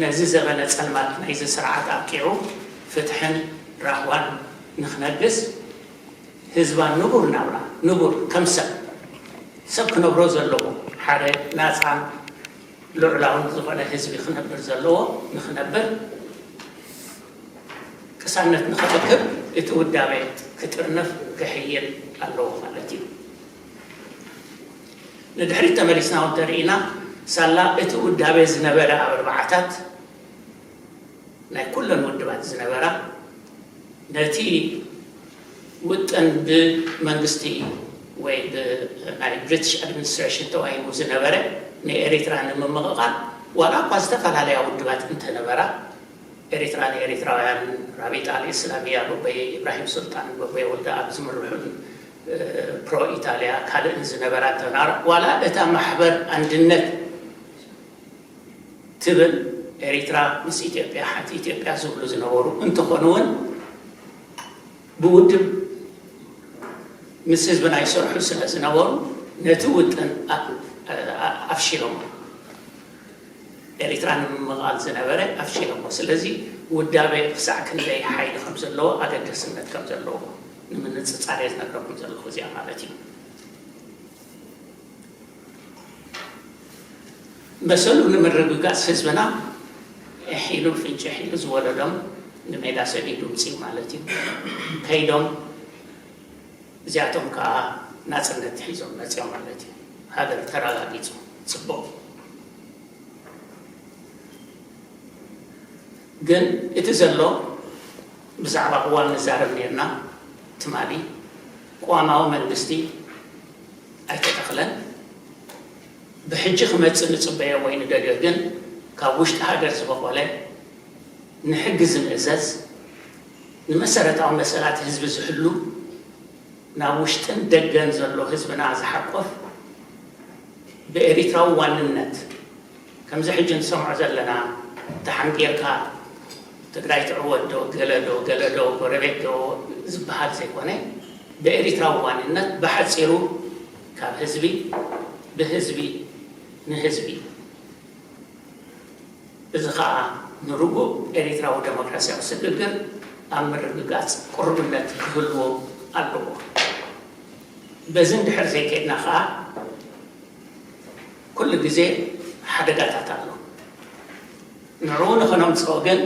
ነዚ ዘበነ ጸልማት ናይዚ ስርዓት ኣብቂዑ ፍትሕን ራህዋን ንኽነግስ ህዝባ ንቡር ናብራ ንቡር ከም ሰብ ሰብ ክነብሮ ዘለዎ ሓደ ናጻን ልዑላውን ዝኾነ ህዝቢ ክነብር ዘለዎ ንኽነብር ቅሳነት ንኽረክብ እቲ ውዳቤ ክጥርነፍ ክሕይል ኣለዎ ማለት እዩ። ንድሕሪት ተመሊስና እውን ተርኢና ሳላ እቲ ውዳቤ ዝነበረ ኣብ ኣርባዓታት ናይ ኩለን ውድባት ዝነበራ ነቲ ውጥን ብመንግስቲ ወይ ናይ ብሪቲሽ ኣድሚኒስትሬሽን ተዋሂቡ ዝነበረ ንኤሪትራ ንምምቕቓል ዋላ እኳ ዝተፈላለያ ውድባት እንተነበራ ኤሪትራ ንኤሪትራውያን ራቢጣ ልእስላሚያ በቦይ ኢብራሂም ሱልጣን በቦይ ወልደ ኣብ ዝምርሑን ፕሮ ኢታልያ ካልእን ዝነበራ እንተና ዋላ እታ ማሕበር ኣንድነት ትብል ኤሪትራ ምስ ኢትዮጵያ ሓንቲ ኢትዮጵያ ዝብሉ ዝነበሩ እንተኾኑ እውን ብውድብ ምስ ህዝብና ይሰርሑ ስለ ዝነበሩ ነቲ ውጥን ኣፍሽሎም። ኤሪትራ ንምምቓል ዝነበረ ኣፍሺሎሞ። ስለዚ ውዳበ ክሳዕ ክንደይ ሓይሊ ከም ዘለዎ፣ ኣገደስነት ከም ዘለዎ ንምንጽጻር እየ ዝነግረኩም ዘለኹ እዚኣ ማለት እዩ። መሰሉ ንምርግጋጽ ህዝብና ሒሉ ፍንጭሕ ኢሉ ዝወለዶም ንሜዳ ሰዲዱ ምጽኡ ማለት እዩ። ከይዶም እዚኣቶም ከኣ ናጽነት ሒዞም መጺኦም ማለት እዩ። ሃገር ተረጋጊጹ ጽቡቕ። ግን እቲ ዘሎ ብዛዕባ ቅዋም ንዛረብ ነርና። ትማሊ ቅዋማዊ መንግስቲ ኣይተተኽለን። ብሕጂ ክመጽእ ንጽበዮ ወይ ንደልዮ ግን ካብ ውሽጢ ሃገር ዝበቖለ ንሕጊ ዝምእዘዝ ንመሰረታዊ መሰላት ህዝቢ ዝሕሉ ናብ ውሽጥን ደገን ዘሎ ህዝብና ዝሓቆፍ ብኤሪትራዊ ዋንነት ከምዚ ሕጂ ንሰምዖ ዘለና ተሓንጊርካ ትግራይ ትዕወት ዶ ገለ ዶ ገለ ዶ ጎረቤት ዶ ዝበሃል ዘይኮነ ብኤሪትራዊ ዋንነት ብሓፂሩ ካብ ህዝቢ ብህዝቢ ንህዝቢ እዚ ኸኣ ንርጉእ ኤሪትራዊ ደሞክራሲያዊ ስግግር ኣብ ምርግጋጽ ቅሩብነት ክህልዎ ኣለዎ። በዚ እንድሕር ዘይከድና ኸኣ ኩሉ ግዜ ሓደጋታት ኣሎ። ንዕኡ ንኸነምጽኦ ግን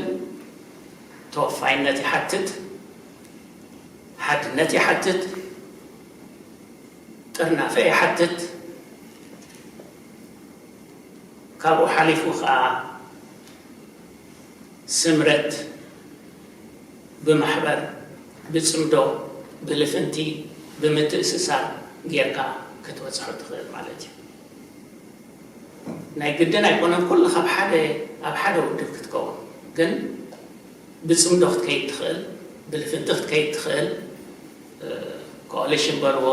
ተወፋይነት ይሓትት፣ ሓድነት ይሓትት፣ ጥርናፈ ይሓትት። ካብኡ ሓሊፉ ኸኣ ስምረት ብማሕበር፣ ብጽምዶ፣ ብልፍንቲ፣ ብምትእስሳር ጌርካ ክትበጽሖ ትኽእል ማለት እዩ። ናይ ግድን ኣይኮነን ኩሉ ካብ ሓደ ኣብ ሓደ ውድብ ክትከውን፣ ግን ብጽምዶ ክትከይድ ትኽእል፣ ብልፍንቲ ክትከይድ ትኽእል። ኮኦሊሽን በልዎ፣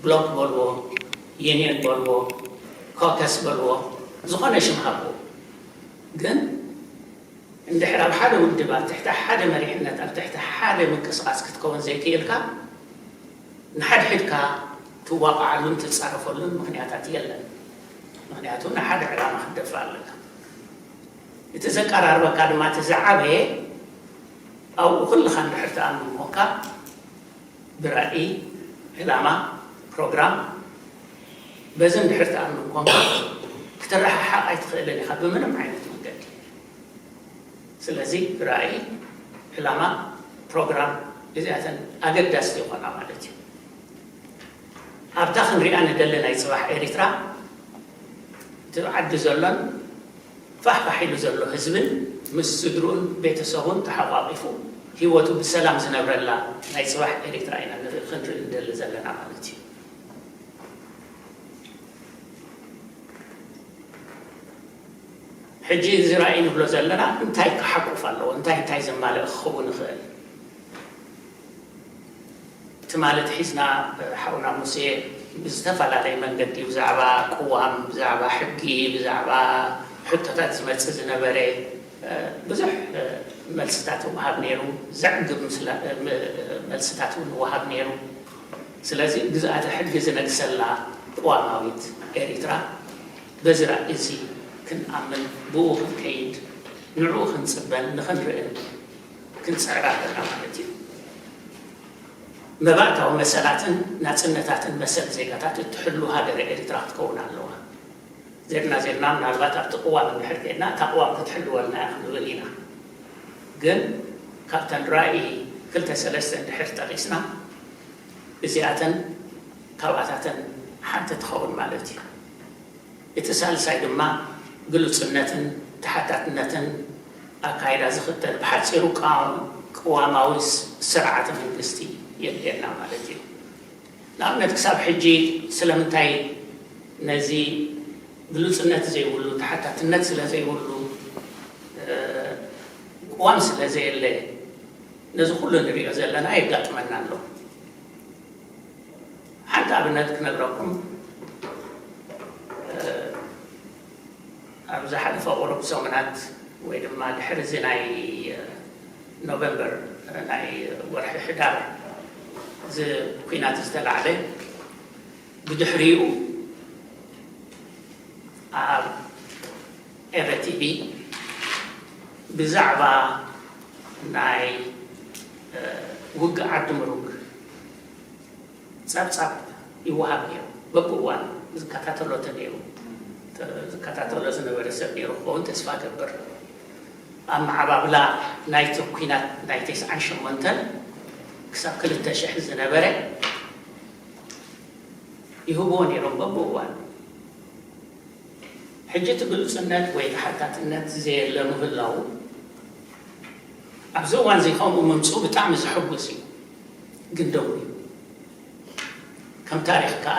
ብሎክ በልዎ፣ ዩኒየን በልዎ፣ ኮከስ በልዎ፣ ዝኾነ ሽም ሃብዎ። ግን እንድሕር ኣብ ሓደ ውድብ ኣብ ትሕቲ ሓደ መሪሕነት ኣብ ትሕቲ ሓደ ምንቅስቓስ ክትከውን ዘይክእልካ ንሓድሕድካ ትዋቕዓሉን ትጻረፈሉን ምኽንያታት የለን። ምኽንያቱ ንሓደ ዕላማ ክትደፍእ ኣለካ። እቲ ዘቀራርበካ ድማ እቲ ዝዓበየ ኣብኡ ኩልኻ እንድሕር ትኣምን ምዃንካ ብራእይ፣ ዕላማ፣ ፕሮግራም በዚ እንድሕር ትኣምን ኮንካ ክትረሓሓቕ ኣይትኽእልን ኢኻ ብምንም ዓይነት መንገዲ። ስለዚ ራእይ፣ ዕላማ፣ ፕሮግራም እዚኣተን ኣገዳስቲ ይኾና ማለት እዩ። ኣብታ ክንሪኣ ንደሊ ናይ ጽባሕ ኤሪትራ እቲ ዓዲ ዘሎን ፋሕፋሕ ኢሉ ዘሎ ህዝብን ምስ ስድርኡን ቤተሰቡን ተሓቋቒፉ ህይወቱ ብሰላም ዝነብረላ ናይ ጽባሕ ኤሪትራ ኢና ንርኢ ክንርኢ ንደሊ ዘለና ማለት እዩ። ሕጂ እዚ ራእይ ንብሎ ዘለና እንታይ ክሓቁፍ ኣለዎ? እንታይ እንታይ ዘማልእ ክኸውን ይኽእል? ትማሊ ኣትሒዝና ሓውና ሙሴ ብዝተፈላለየ መንገዲ ብዛዕባ ቅዋም፣ ብዛዕባ ሕጊ፣ ብዛዕባ ሕቶታት ዝመጽእ ዝነበረ ብዙሕ መልስታት ይወሃብ ነይሩ፣ ዘዕግብ ምስላ- ም- መልስታት እውን ይወሃብ ነይሩ። ስለዚ ግዝኣተ ሕጊ ዝነግሰላ ቅዋማዊት ኤሪትራ በዚ ራእይ እዚ ክንኣምን፣ ብኡ ክንከይድ፣ ንዕኡ ክንጽበን ንኽንርእን ክንጽዕር ኣለና ማለት እዩ። መባእታዊ መሰላትን ናጽነታትን መሰል ዜጋታት እትሕሉ ሃገረ ኤሪትራ ክትከውን ኣለዋ። ዜድና ዜድና ምናልባት ኣብቲ ቅዋም እንድሕር ከድና እታ ቅዋም ክትሕልወልና እያ ክንብል ኢና። ግን ካብተን ራእይ ክልተ ሰለስተ እንድሕር ጠቒስና እዚኣተን ካብኣታተን ሓንቲ ትኸውን ማለት እዩ። እቲ ሳልሳይ ድማ ግሉጽነትን ተሓታትነትን ኣካይዳ ዝኽተል ብሓጺሩ ቅዋማዊ ስርዓተ መንግስቲ የድልየና ማለት እዩ። ንኣብነት ክሳብ ሕጂ ስለምንታይ ነዚ ግሉጽነት ዘይብሉ ተሓታትነት ስለ ዘይብሉ ቅዋም ስለ ዘየለ ነዚ ኩሉ ንሪኦ ዘለና የጋጥመና ኣሎ። ሓንቲ ኣብነት ክነግረኩም። ኣብ ዝሓለፈ ቁሩብ ሰሙናት ወይ ድማ ድሕሪ እዚ ናይ ኖቨምበር ናይ ወርሒ ሕዳር እዚ ኲናት ዝተላዕለ ብድሕሪኡ ኣብ ኤረቲቪ ብዛዕባ ናይ ውግእ ዓዲ ምሩግ ጸብጻብ ይወሃብ ነይሩ። በብእዋኑ ዝከታተሎ ነይሩ፣ ዝከታተሎ ዝነበረ ሰብ ነይሩ ክኸውን ተስፋ ገብር። ኣመዓባብላ ናይቲ ኲናት ናይ ተስዓን ሸሞንተን ክሳብ ክልተ ሽሕ ዝነበረ ይህብዎ ነይሮም በብእዋኑ። ሕጂ እቲ ግሉጽነት ወይ ተሓታትነት ዘየለ ምህላዉ ኣብዚ እዋን እዚ ከምኡ ምምፅኡ ብጣዕሚ ዘሐጉስ እዩ። ግን ደው እዩ። ከም ታሪኽ ከኣ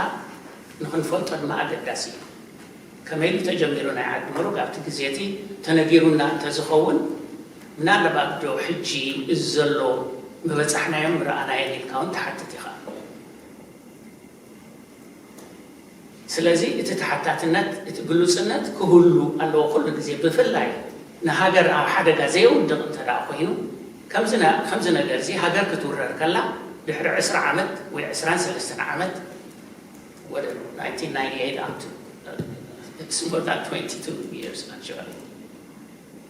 ንኽንፈልጦ ድማ ኣገዳሲ እዩ። ከመይ ኢሉ ተጀሚሩ ናይ ዓዲ ምሩግ ኣብቲ ግዜ እቲ ተነጊሩና እንተዝኸውን ምናልባት ዶ ሕጂ እዚ ዘሎ ምበጻሕናዮን ምረኣናዮን ኢልካ እውን ትሓትት ኢኻ። ስለዚ እቲ ተሓታትነት እቲ ግሉጽነት ክህሉ ኣለዎ ኩሉ ግዜ ብፍላይ ንሃገር ኣብ ሓደጋ ዘየውድቕ እንተ ደኣ ኮይኑ ከምዚ ነገር እዚ ሃገር ክትውረር ከላ ድሕሪ ዕስራ ዓመት ወይ ዕስራን ሰለስተን ዓመት ወደ nineteen ninety-eight up to it's more than twenty-two years actually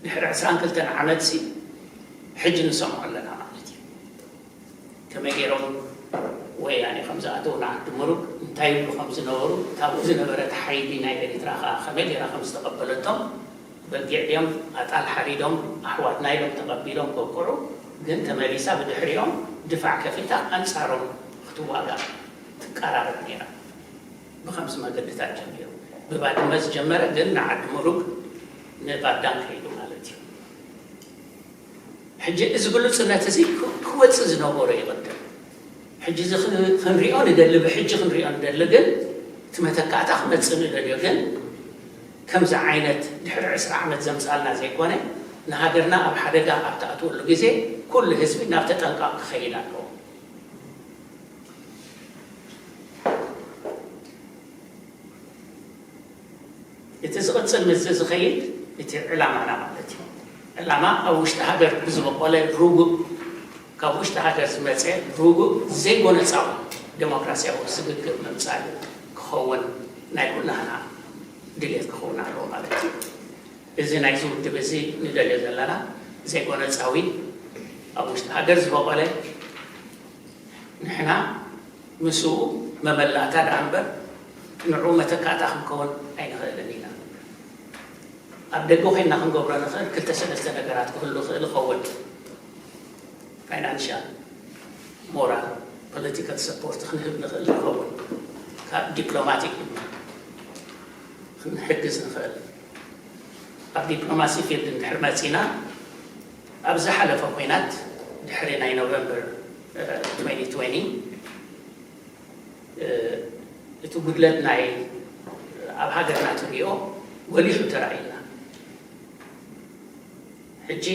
ድሕሪ ዕስራን ክልተን ዓመት ሲ ሕጂ ንሰምዖ ኣለና ማለት እዩ። ከመይ ገይሮም ወያኔ ከም ዝኣተዉ ንዓዲ ምሩግ እንታይ ይብሉ ከም ዝነበሩ፣ ካብኡ ዝነበረት ሓይሊ ናይ ኤርትራ ከኣ ከመይ ገይራ ከም ዝተቐበለቶም፣ በጊዕ ድዮም ኣጣል ሓሪዶም ኣሕዋትና ኢሎም ተቐቢሎም በቅዑ፣ ግን ተመሊሳ ብድሕሪኦም ድፋዕ ከፊታ ኣንጻሮም ክትዋጋእ ትቀራረብ ነይራ። ብኸምዚ መገድታት ጀሚሩ ብባድመ ዝጀመረ ግን ንዓዲ ምሩግ ንባዳን ከይዱ ማለት እዩ። ሕጂ እዚ ግሉጽነት እዚ ክወጽእ ዝነበሮ ይቕድም። ሕጂ እዚ ክንሪኦ ንደሊ፣ ብሕጂ ክንሪኦ ንደሊ፣ ግን እቲ መተካእታ ክመጽእ ንደልዮ። ግን ከምዚ ዓይነት ድሕሪ ዕስራ ዓመት ዘምጻልና ዘይኮነ ንሃገርና ኣብ ሓደጋ ኣብ ትኣትወሉ ግዜ ኩሉ ህዝቢ ናብ ተጠንቃቕ ክኸይድ ኣለዎ። እቲ ዝቕጽል ምስዚ ዝኸይድ እቲ ዕላማና ማለት እዩ። ዕላማ ኣብ ውሽጢ ሃገር ብዝበቆለ ርጉእ ካብ ውሽጢ ሃገር ዝመፀ ርጉእ ዘይጎነፃዊ ዴሞክራሲያዊ ስግግር ምምፃእ ክኸውን ናይ ኩላህና ድሌት ክኸውን ኣለዎ ማለት እዩ። እዚ ናይዚ ውድብ እዚ ንደልዮ ዘለና ዘይጎነፃዊ ኣብ ውሽጢ ሃገር ዝበቆለ ንሕና ምስኡ መመላእታ ደኣ እምበር ንዕኡ መተካእታ ክንከውን ኣይንኽእልን ኢና። ኣብ ደገ ኮይንና ክንገብሮ ንኽእል ክልተ ሰለስተ ነገራት ክህሉ ይኽእል ይኸውን። ፋይናንሻል፣ ሞራል፣ ፖለቲካል ሰፖርት ክንህብ ንኽእል ንኸውን። ካብ ዲፕሎማቲክ ድማ ክንሕግዝ ንኽእል። ኣብ ዲፕሎማሲ ፊልድ እንድሕር መጺና ኣብ ዝሓለፈ ኲናት ድሕሪ ናይ ኖቨምበር twenty twenty እቲ ጉድለት ናይ ኣብ ሃገርና ትሪኦ ጎሊሑ ተራእዩና። ሕጂ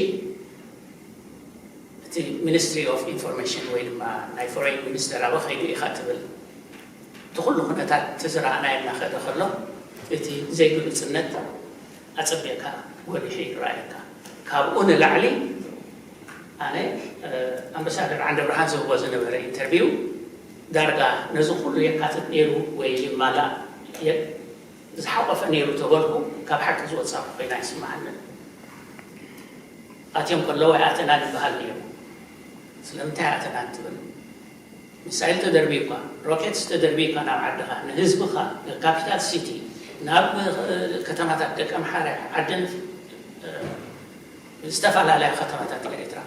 እቲ ሚኒስትሪ ኦፍ ኢንፎርሜሽን ወይ ድማ ናይ ፎሬን ሚኒስተር ኣበ ከይዱ ኢኻ ትብል እቲ ኩሉ ኩነታት እቲ ዝረኣናዮ እናኸደ ከሎ እቲ ዘይግሉፅነት ኣፀቢቕካ ጎሊሑ ይረኣየካ። ካብኡ ንላዕሊ ኣነ ኣምባሳደር ዓንደ ብርሃን ዝህቦ ዝነበረ ኢንተርቪው ዳርጋ ነዚ ኩሉ የካትት ነይሩ ወይ ይማላእ ዝሓቆፈ ነይሩ ተበልኩ ካብ ሓቂ ዝወፃኹ ኮይና ይስማዓኒ። ኣትዮም ከለዉ ኣይኣተናን ይበሃል ነይሩ። ስለምንታይ ኣተናን ትብል? ሚሳይል ተደርቢዩካ፣ ሮኬትስ ተደርቢዩካ ናብ ዓድኻ፣ ንህዝብኻ፣ ንካፒታል ሲቲ፣ ናብ ከተማታት ደቂ ኣምሓራ፣ ዓደን ዝተፈላለያ ከተማታት ኤርትራ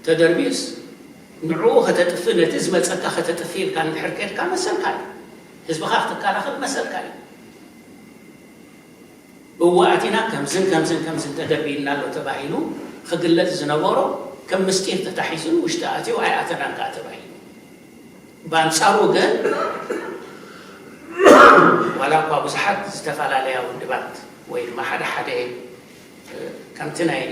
ተደርቢዩስ ንዕኡ ከተጥፍእ ነቲ ዝመፀካ ከተጥፍእ ኢልካ እንድሕር ከድካ መሰልካ እዩ። ህዝብኻ ክትከላኸል መሰልካ እዩ። እወ ኣቲና ከምዝን ከምዝን ከምዝን ተደርቢዩና ኣሎ ተባሂሉ ክግለጽ ዝነበሮ ከም ምስጢር ተታሒዙ ንውሽጢ ኣትዩ ኣይኣተናን ከኣ ተባሂሉ። ብኣንጻሩ ግን ዋላ እኳ ብዙሓት ዝተፈላለያ ውድባት ወይ ድማ ሓደ ሓደ ከምቲ ናይ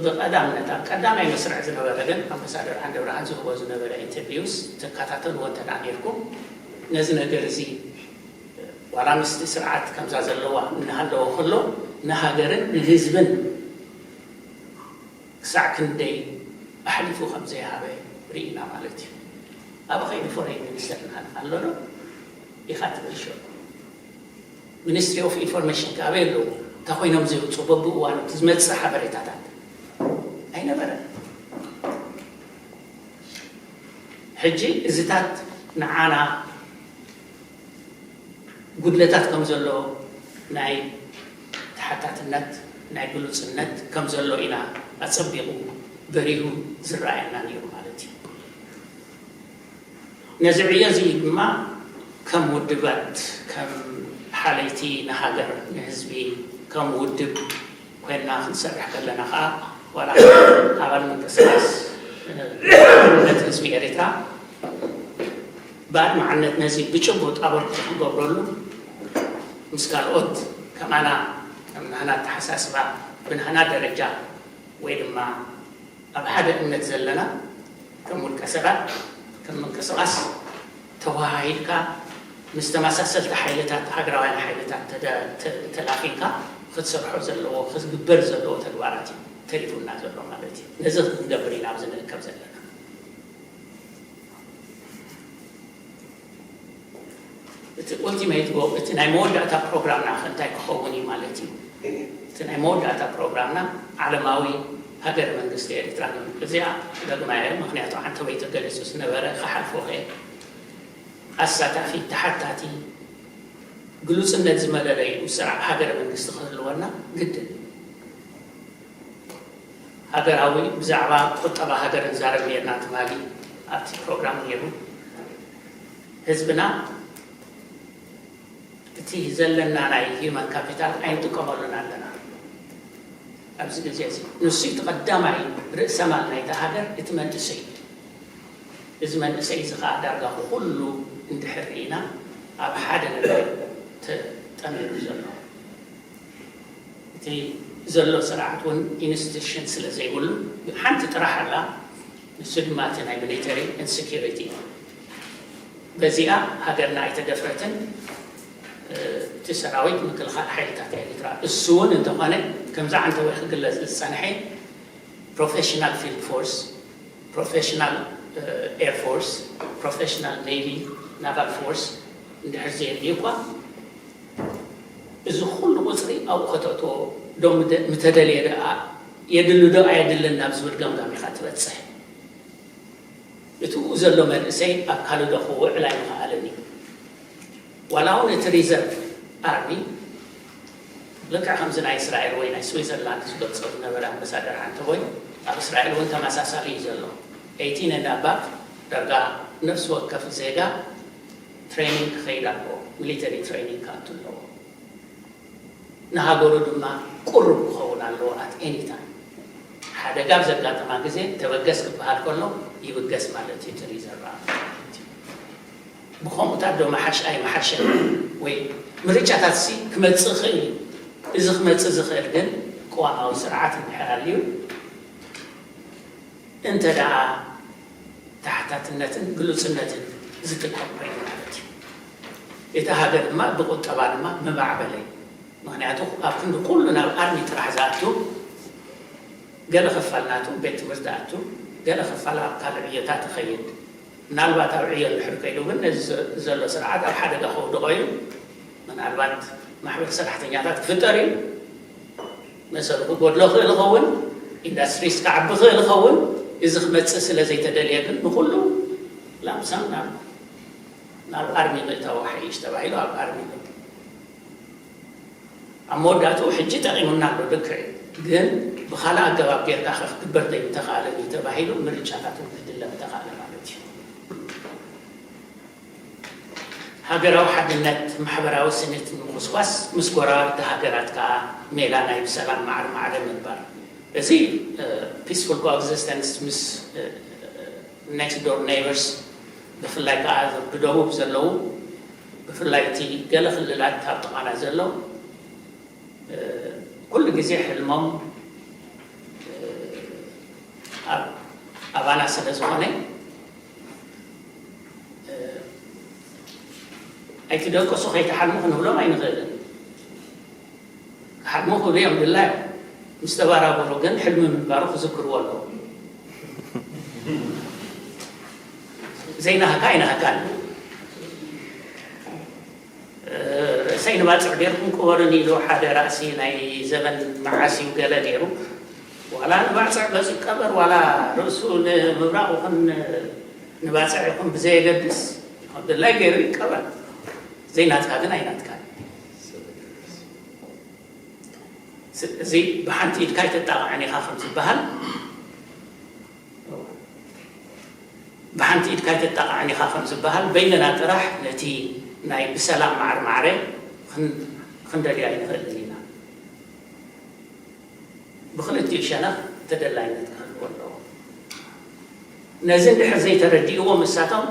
ብቐዳምነት ኣብ ቀዳማይ መስርዕ ዝነበረ ግን ኣምባሳደር ዓንደብርሃን ዝህቦ ዝነበረ ኢንተርቪውስ ትከታተልዎ እንተ ደኣ ኔርኩም ነዚ ነገር እዚ ዋላ ምስቲ ስርዓት ከምዛ ዘለዋ እናሃለወ ከሎ ንሃገርን ንህዝብን ክሳዕ ክንደይ ኣሕሊፉ ከም ዘይሃበ ርኢና ማለት እዩ። ኣብ ኸይዲ ፎሬን ሚኒስተር ንሃልፍ ኣሎ ዶ ኢኻ ትብል ሸው ሚኒስትሪ ኦፍ ኢንፎርሜሽን ከኣበይ ኣለዎ? እንታይ ኮይኖም ዝውፁ በብእዋኑ እቲ ዝመፅእ ሓበሬታታት ኣይነበረን። ሕጂ እዚታት ንዓና ጉድለታት ከም ዘሎ ናይ ተሓታትነት ናይ ግሉፅነት ከም ዘሎ ኢና ኣፀቢቑ በሪሁ ዝረኣየና ነይሩ ማለት እዩ። ነዚ ዕዮ እዚ ድማ ከም ውድባት ከም ሓለይቲ ንሃገር ንህዝቢ ከም ውድብ ኮይንና ክንሰርሕ ከለና ከዓ ዋላ ኣባል ምንቅስቃስ ነቲ ህዝቢ ኤርትራ ብኣድማዕነት ነዚ ብጭቡጥ ኣበርክቶ ክንገብረሉ ምስ ካልኦት ከማና ከም ናህና ኣተሓሳስባ ብናህና ደረጃ ወይ ድማ ኣብ ሓደ እምነት ዘለና ከም ውልቀ ሰባት ከም ምንቅስቃስ ተወሃሂድካ ምስ ተመሳሰልቲ ሓይልታት ሃገራውያን ሓይልታት ተደ- ተ- ተላፊንካ ክትሰርሖ ዘለዎ ክትግበር ዘለዎ ተግባራት እዩ ተሪፉና ዘሎ ማለት እዩ። ነዚ ክንገብር ኢና ኣብዚ ንእከብ ዘለና። እቲ ኡልቲሜት ጎል እቲ ናይ መወዳእታ ፕሮግራምና ከ እንታይ ክኸውን እዩ ማለት እዩ? እቲ ናይ መወዳእታ ፕሮግራምና ዓለማዊ ሃገረ መንግስቲ ኤርትራ ንብል። እዚኣ ደግማ እየ፣ ምክንያቱ ዓንተወይ ተገሊጹ ዝነበረ ክሓልፎ ከ ኣሳታፊ ተሓታቲ ግሉጽነት ዝመለለዩ ስርዓት ሃገረ መንግስቲ ክህልወና ግድን። ሃገራዊ ብዛዕባ ቁጠባ ሃገር ንዛረብ ነርና ትማሊ ኣብቲ ፕሮግራም ነይሩ። ህዝብና እቲ ዘለና ናይ ሂዩማን ካፒታል ኣይንጥቀመሉን ኣለና ኣብዚ ግዜ እዚ። ንሱ እቲ ቀዳማይ ርእሰማል ናይታ ሃገር እቲ መንእሰይ እዩ። እዚ መንእሰይ እዚ ከዓ ዳርጋ ኩሉ እንድሕር ርኢና ኣብ ሓደ ነገር ተጠሚሩ ዘሎ እቲ ዘሎ ስርዓት እውን ኢንስቲቱሽን ስለ ዘይብሉ ሓንቲ ጥራሕ ኣላ። ንሱ ድማ እቲ ናይ ሚሊተሪ ኢንሴኪሪቲ እዩ። በዚኣ ሃገርና ኣይተደፍረትን። እቲ ሰራዊት ምክልኻል ሓይልታት ኤርትራ እሱ እውን እንተኾነ ከምዚ ዓንተወይ ክግለጽ ዝጸንሐ ፕሮፌሽናል ፊልድ ፎርስ፣ ፕሮፌሽናል ኤር ፎርስ፣ ፕሮፌሽናል ኔቪ፣ ናቫል ፎርስ እንድሕር ዘየድልዩ እኳ እዚ ኩሉ ቁፅሪ ኣብኡ ከተእትዎ ዶ ምተደልየ ደኣ የድሊ ዶ ኣየድልን ናብ ዝብል ገምጋም ኢኻ ትበፅሕ። እቲኡ ዘሎ መንእሰይ ኣብ ካልእ ዶ ክውዕል ኣይምኽኣልን እዩ። ዋላ እውን እቲ ሪዘርቭ ኣርሚ ልክዕ ከምዚ ናይ እስራኤል ወይ ናይ ስዊዘርላንድ ዝገልፆ ዝነበረ ኣምበሳደር ሓንተ ወይ ኣብ እስራኤል እውን ተመሳሳሊ እዩ ዘሎ። ኤይቲን and above ደርጋ ነፍሲ ወከፍ ዜጋ ትሬኒንግ ክኸይድ ኣለዎ፣ ሚሊተሪ ትሬኒንግ ክኣቱ ኣለዎ። ንሃገሩ ድማ ቅሩብ ክኸውን ኣለዎ። ኣት ኤኒ ታይም ሓደጋ ኣብ ዘጋጠማ ግዜ ተበገስ ክበሃል ከሎ ይብገስ ማለት እዩ። እቲ ሪዘርቭ ኣርሚ ማለት እዩ። ብኸምኡታት ዶ መሓሽ ኣይመሓሸን ወይ ምርጫታት ሲ ክመፅእ ይኽእል እዩ። እዚ ክመፅእ ዝኽእል ግን ቅዋማዊ ስርዓት እንድሕር ኣልዩ እንተ ደኣ ተሓታትነትን ግሉጽነትን ዝጥቀም ኮይኑ ማለት እዩ። እቲ ሃገር ድማ ብቁጠባ ድማ ምማዕበለ እዩ። ምክንያቱ ኣብ ክንዲ ኩሉ ናብ ኣርሚ ጥራሕ ዝኣቱ ገለ ክፋል ናቱ ቤት ትምህርቲ ኣቱ ገለ ክፋል ኣብ ካልእ ዕዮታት ይኸይድ። ምናልባት ኣብ ዕዮ እንድሕር ከይዱ ግን ነዚ ዘሎ ስርዓት ኣብ ሓደጋ ከውድቖ እዩ። ምናልባት ማሕበር ሰራሕተኛታት ክፍጠር እዩ። መሰሉ ክጎድሎ ክእል ይኸውን፣ ኢንዳስትሪስ ክዓቢ ክእል ይኸውን። እዚ ክመፅእ ስለ ዘይተደልየ ግን ንኩሉ ላምሳም ናብ ናብ ኣርሚ ምእታው ሓይሽ ተባሂሉ ኣብ ኣርሚ ምእታው ኣብ መወዳእትኡ ሕጂ ጠቒሙና ኣሎ። ልክዕ ግን ብኻልእ ኣገባብ ጌርካ ከ ክግበር ዘይምተኻእለ እዩ ተባሂሉ ምርጫታት እውን ክድለ ምተኻእለ ማለት እዩ። ሃገራዊ ሓድነት ማሕበራዊ ስኒት ምኹስኳስ ምስ ጎረባብቲ ሃገራት ከዓ ሜላ ናይ ብሰላም ማዕረ ማዕረ ምንባር። እዚ ፒስፉል ኮኤግዚስተንስ ምስ ኔክስት ዶር ኔይበርስ ብፍላይ ከዓ ብደቡብ ዘለዉ ብፍላይ እቲ ገለ ክልላት ኣብ ጥቓና ዘሎ ኩሉ ግዜ ሕልሞም ኣባና ስለ ዝኾነ ኣይትደቅሱ ከይትሓልሙ ክንብሎም ኣይንኽእልን። ክሓልሙ ክብሉ እዮም ድላዮም ምስ ተባራበሩ ግን ሕልሚ ምንባሩ ክዝክርዎ ኣለዉ። ዘይናህካ ኣይናህካን። ሰይ ንባፅዕ ጌርኩም ቅበሩኒ ኢሉ ሓደ ራእሲ ናይ ዘበን መዓስ እዩ ገለ ነይሩ። ዋላ ንባፅዕ ገጹ ይቀበር፣ ዋላ ርእሱ ንምብራቕ ይኹን ንባፅዕ ይኹን ብዘየገድስ፣ ድላይ ገይሩ ይቀበር። ዘይናትካ ግን ኣይናትካን። ስ-፣ እዚ ብሓንቲ ኢድካ ኣይተጣቕዐን ኢኻ ከም ዝበሃል፣ ብሓንቲ ኢድካ ኣይተጣቕዐን ኢኻ ከም ዝበሃል፣ በይንና ጥራሕ ነቲ ናይ ብሰላም ማዕረ ማዕረ ክን-፣ ክንደልዮ ኣይንኽእልን ኢና። ብኽልቲኡ ሸነኽ ተደላይነት ክህልዎ ኣለዎ። ነዚ እንድሕር ዘይተረዲእዎ፣ ምሳቶም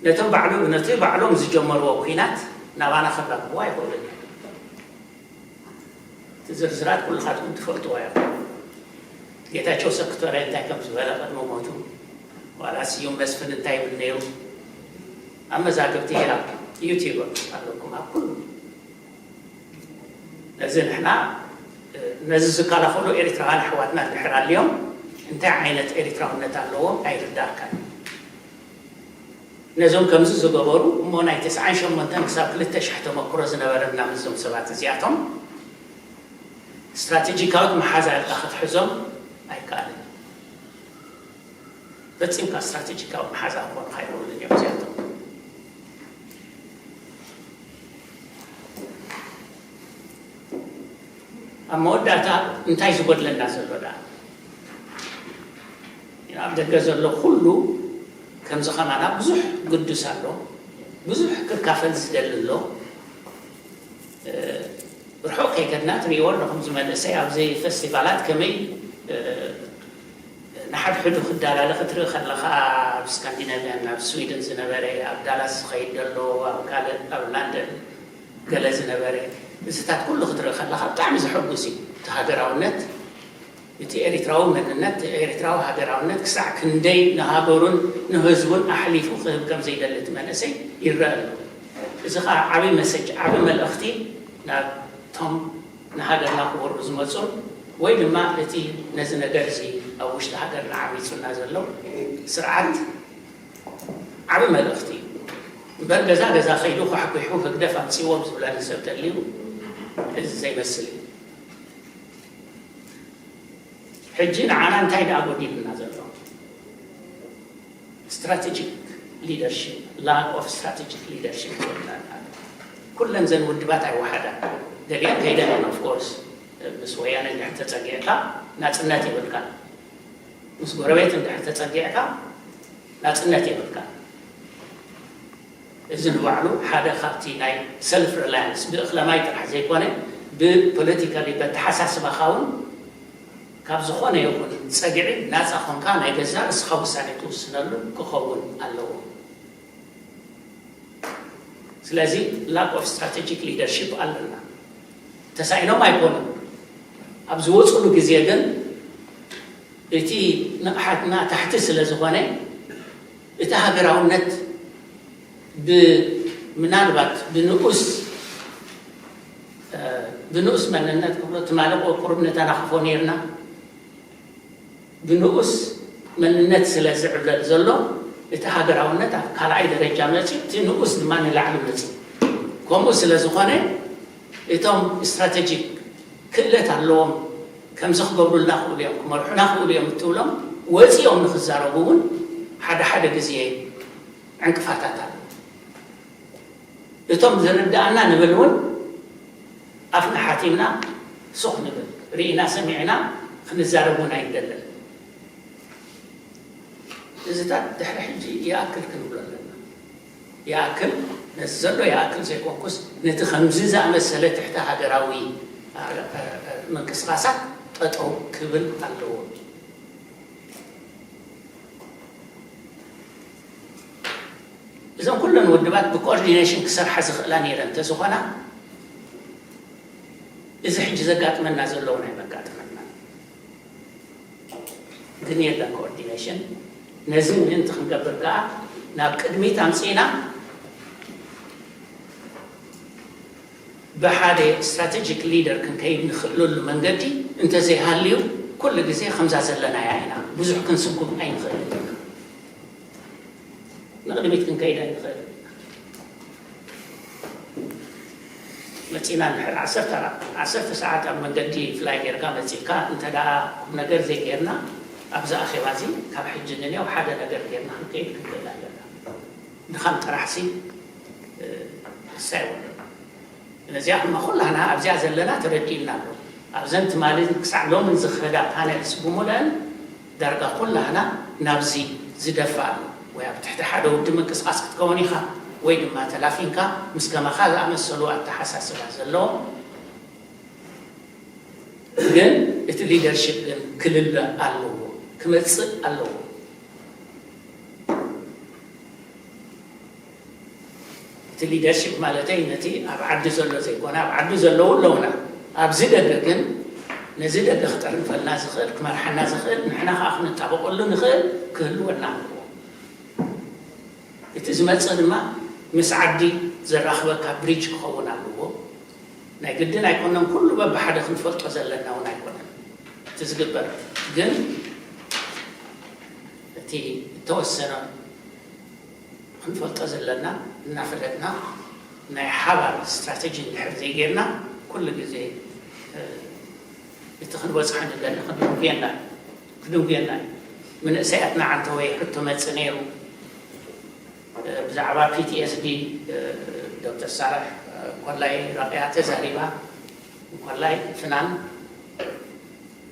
ነቶም ባዕሉ-፣ ነቲ ባዕሎም ዝጀመርዎ ኲናት ናባና ከላግብዎ ኣይኽእሉን እዮም። እቲ ዝርዝራት ኩልኻትኩም ትፈልጥዎ ኢኹም። ጌታቸው ሰክተርያ እንታይ ከም ዝበለ ቅድሚ ሞቱ፣ ዋላ ስዩም መስፍን እንታይ ይብል ነይሩ፣ ኣብ መዛግብቲ፣ ኣብ ዩቲዩብ ኣለኩም፣ ኣብ ኩሉ። ነዚ ንሕና፣ ነዚ ዝከላኸሉ ኤርትራውያን ኣሕዋትና እንድሕር ኣልዮም፣ እንታይ ዓይነት ኤርትራውነት ኣለዎም ኣይርዳእካን እዩ። ነዞም ከምዚ ዝገበሩ እሞ ናይ ተስዓን ሸሞንተን ክሳብ ክልተ ሽሕ ተመክሮ ዝነበረና ምስዞም ሰባት እዚኣቶም ስትራቴጂካዊት መሓዛ ኢልካ ክትሕዞም ኣይከኣልን። ፈጺምካ ስትራቴጂካዊ መሓዛ ክኾኑኻ ኣይኽእሉን እዮም እዚኣቶም። ኣብ መወዳእታ እንታይ ዝጎድለና ዘሎ ደኣ? ኣብ ደገ ዘሎ ኩሉ ከምዚ ከማና ብዙሕ ግዱስ ኣሎ፣ ብዙሕ ክካፈል ዝደሊ ኣሎ። እ፣ ርሑቕ ከይከድና ትርእይዎ ኣለኹም፣ እዚ መንእሰይ ኣብዚ ፌስቲቫላት ከመይ፣ እ፣ ንሓድሕዱ ክዳላለ ክትርኢ ከለኻ፣ ኣብ ስካንዲናቪያን፣ ኣብ ስዊድን ዝነበረ፣ ኣብ ዳላስ ዝኸይድ ዘሎ፣ ኣብ ካልእ፣ ኣብ ላንደን ገለ ዝነበረ፣ እዚታት ኩሉ ክትርኢ ከለኻ ብጣዕሚ ዘሐጉስ እዩ። እቲ ሃገራውነት፣ እቲ ኤሪትራዊ መንነት፣ ኤሪትራዊ ሃገራውነት ክሳዕ ክንደይ ንሃገሩን ንህዝቡን ኣሕሊፉ ክህብ ከም ዘይደሊ እቲ መንእሰይ ይረአ ኣሎ። እዚ ኸኣ ዓቢ መሰጅ፣ ዓቢ መልእኽቲ ናብቶም ንሃገርና ክወርሩ ዝመጹን ወይ ድማ እቲ ነዚ ነገር እዚ ኣብ ውሽጢ ሃገርና ዓሚጹና ዘሎ ስርዓት ዓቢ መልእኽቲ እዩ። እምበር ገዛ ገዛ ከይዱ ኳሕኲሑ ህግደፍ ኣምጺእዎም ዝብለኒ ሰብ ተልዩ እዚ ዘይመስል እዩ። ሕጂ ንዓና እንታይ ደኣ ጎዲሉና ዘሎ? ስትራቴጂክ ሊደርሺፕ፣ ላክ ኦፍ ስትራቴጂክ ሊደርሺፕ ይጎድለና ኣሎ። ኩለን ዘን ውድባት ኣይወሓዳን። ገሊአን ከይደን እየን፣ ኦፍ ኮርስ። ምስ ወያነ እንድሕር ተጸጊዕካ ናጽነት የብልካን። ምስ ጎረቤት እንድሕር ተጸጊዕካ ናጽነት የብልካን። እዚ ንባዕሉ ሓደ ካብቲ ናይ ሰልፍ ሪላያንስ፣ ብእኽለ ማይ ጥራሕ ዘይኮነ፣ ብፖለቲካሊ፣ በተሓሳስባኻ እውን ካብ ዝኾነ ይኹን ጸግዒ ናጻ ኾንካ ናይ ገዛእ ርእስኻ ውሳኔ ትውስነሉ ክኸውን ኣለዎ። ስለዚ ላክ ኦፍ ስትራቴጂክ ሊደርሺፕ ኣለና። ተሳኢኖም ኣይኮኑን። ኣብ ዝወጹሉ ግዜ ግን እቲ ንቕሓትና ታሕቲ ስለ ዝኾነ፣ እቲ ሃገራውነት ብ-፣ ምናልባት ብንኡስ፣ እ፣ ብንኡስ መንነት ክብሎ ትማሊ ቁ-፣ ቁሩብ ነተናኽፎ ነይርና። ብንኡስ መንነት ስለ ዝዕብለል ዘሎ፣ እቲ ሃገራውነት ኣብ ካልኣይ ደረጃ መጺኡ፣ እቲ ንኡስ ድማ ንላዕሊ መጺኡ። ከምኡ ስለ ዝኾነ፣ እቶም ስትራቴጂክ ክእለት ኣለዎም፣ ከምዚ ክገብሩልና ክእሉ እዮም፣ ክመርሑና ክእሉ እዮም እትብሎም ወጺኦም ንኽዛረቡ እውን ሓደ ሓደ ግዜ ዕንቅፋታት ኣሎ። እቶም ዝርድኣና ንብል እውን ኣፍና ሓቲምና ሱኽ ንብል፣ ርኢና ሰሚዕና ክንዛረብ እውን ኣይንደልን። እዚታት ድሕሪ ሕጂ ይኣክል ክንብሎ ኣለና። ይኣክል፣ ነቲ ዘሎ ይኣክል ዘይኮንኩስ፣ ነቲ ከምዚ ዝኣመሰለ ትሕቲ ሃገራዊ፣ እ፣ እ፣ እ፣ ምንቅስቓሳት ጠጠው ክብል ኣለዎ። እዘን ኩለን ውድባት ብኮኦርዲኔሽን ክሰርሓ ዝኽእላ ነይረን እንተዝኾና፣ እዚ ሕጂ ዘጋጥመና ዘሎ እውን ኣይመጋጥመና። ግን የለን ኮኦርዲኔሽን። ነዚ ምእንቲ ክንገብር ከኣ ናብ ቅድሚት ኣምጺእና ብሓደ ስትራቴጂክ ሊደር ክንከይድ ንኽእለሉ መንገዲ እንተዘይሃልዩ፣ ኩሉ ግዜ ከምዛ ዘለናያ ኢና። ብዙሕ ክንስጉም ኣይንኽእልን ኢና። ንቕድሚት ክንከይድ ኣይንኽእልን ኢና። መጺና እንድሕር ዓሰርተ ዓሰርተ ሰዓት ኣብ መንገዲ ፍላይ ጌርካ መጺእካ፣ እንተ ደኣ ቁም ነገር ዘይጌርና፣ ኣብዚ ኣኼባ እዚ ካብ ሕጂ ንኔው ሓደ ነገር ጌርና ክንከይድ ክንክእል ኣለና። ድኻም ጥራሕሲ፣ እ፣ ክሳ የብሉን። ነዚኣ ድማ ኩላህና ኣብዚኣ ዘለና ተረዲእና ኣሎ። ኣብዘን ትማሊ ክሳዕ ሎምን ዝኸዳ ፓነልስ ብምሉአን ዳርጋ ኩላህና ናብዚ ዝደፍእ ኣሎ። ወይ ኣብ ትሕቲ ሓደ ውድብ ምንቅስቓስ ክትከውን ኢኻ፣ ወይ ድማ ተላፊንካ ምስ ከማኻ ዝኣመሰሉ ኣተሓሳስባ ዘለዎም። ግን እቲ ሊደርሺፕ ግን ክልለ ኣለዎ፣ ክመጽእ ኣለዎ። እቲ ሊደርሺፕ ማለተይ ነቲ ኣብ ዓዲ ዘሎ ዘይኮነ፣ ኣብ ዓዲ ዘለዉ ኣለውና። ኣብዚ ደገ ግን ነዚ ደገ ክጥርንፈልና ዝኽእል፣ ክመርሓና ዝኽእል፣ ንሕና ከኣ ክንጣበቐሉ ንኽእል ክህልወና ኣለዎ። እቲ ዝመጽእ ድማ ምስ ዓዲ ዘራኽበካ ብሪጅ ክኸውን ኣለዎ። ናይ ግድን ኣይኮነን ኩሉ በብሓደ ክንፈልጦ ዘለና እውን ኣይኮነን። እቲ ዝግበር ግን እቲ እተወሰነ ክንፈልጦ ዘለና እናፈለጥና ናይ ሓባር ስትራተጂ እንድሕር ዘይጌርና ኩሉ ግዜ፣ እ፣ እቲ ክንበጽሖ ንደሊ ክድንጉየና እዩ። ክድንጉየና እዩ። መንእሰያትና ዓንተወይ ሕቶ መጽእ ነይሩ። እ፣ ብዛዕባ ፒ ቲ ኤስ ዲ፣ እ፣ ዶክተር ሳልሕ፣ እ፣ እንኮላይ ረቂያ ተዛሪባ፣ እንኮላይ ፍናን።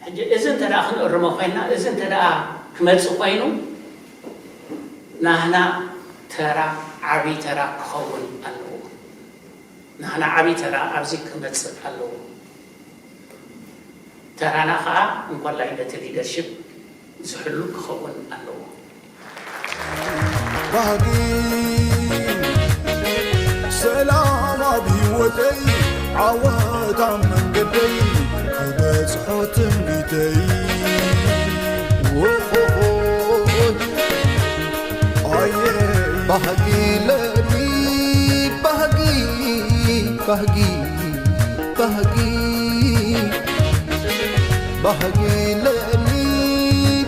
ሕጂ እዚ እንተ ደኣ ክንእርሞ ኮይንና፣ እዚ እንተ ደኣ ክመጽእ ኮይኑ፣ ናህና ተራ ዓቢ ተራ ክኸውን ኣለዎ። ናህና ዓቢ ተራ ኣብዚ ክመጽእ ኣለዎ። ተራና ኸኣ እንኮላይ ነቲ ሊደርሺፕ ዝሕሉ ክኸውን ኣለዎ። ባህጊ ሰላም ኣብ ህይወተይ ዓወት ኣብ መንገደይ ክበጽሖ ትምኒተይ። ዎሆሆ ኣየ ባህጊ ለኒ ባህጊ ባህጊ ባህጊ ባህጊ ለኒ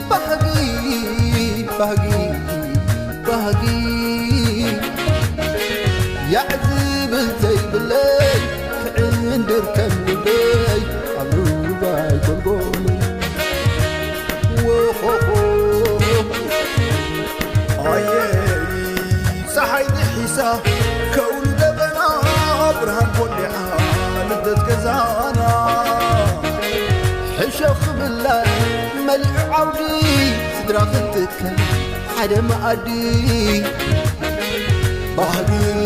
ባህጊ ባህጊ ባህጊ ያዕ ዝብል ዘይብለይ ክዕንድር ከም ልበይ ኣብ ሩባይ ጎልጎለይ። ዎሆሆ ኣየ ጸሓይ ጥሒሳ ከውሊ ደበና ብርሃን ኮሊዓ ልደት ገዛና ሕሸኽ ክብላ መሊዑ ዓውዲ ስድራ ክትከል ሓደ መኣዲ ባህግን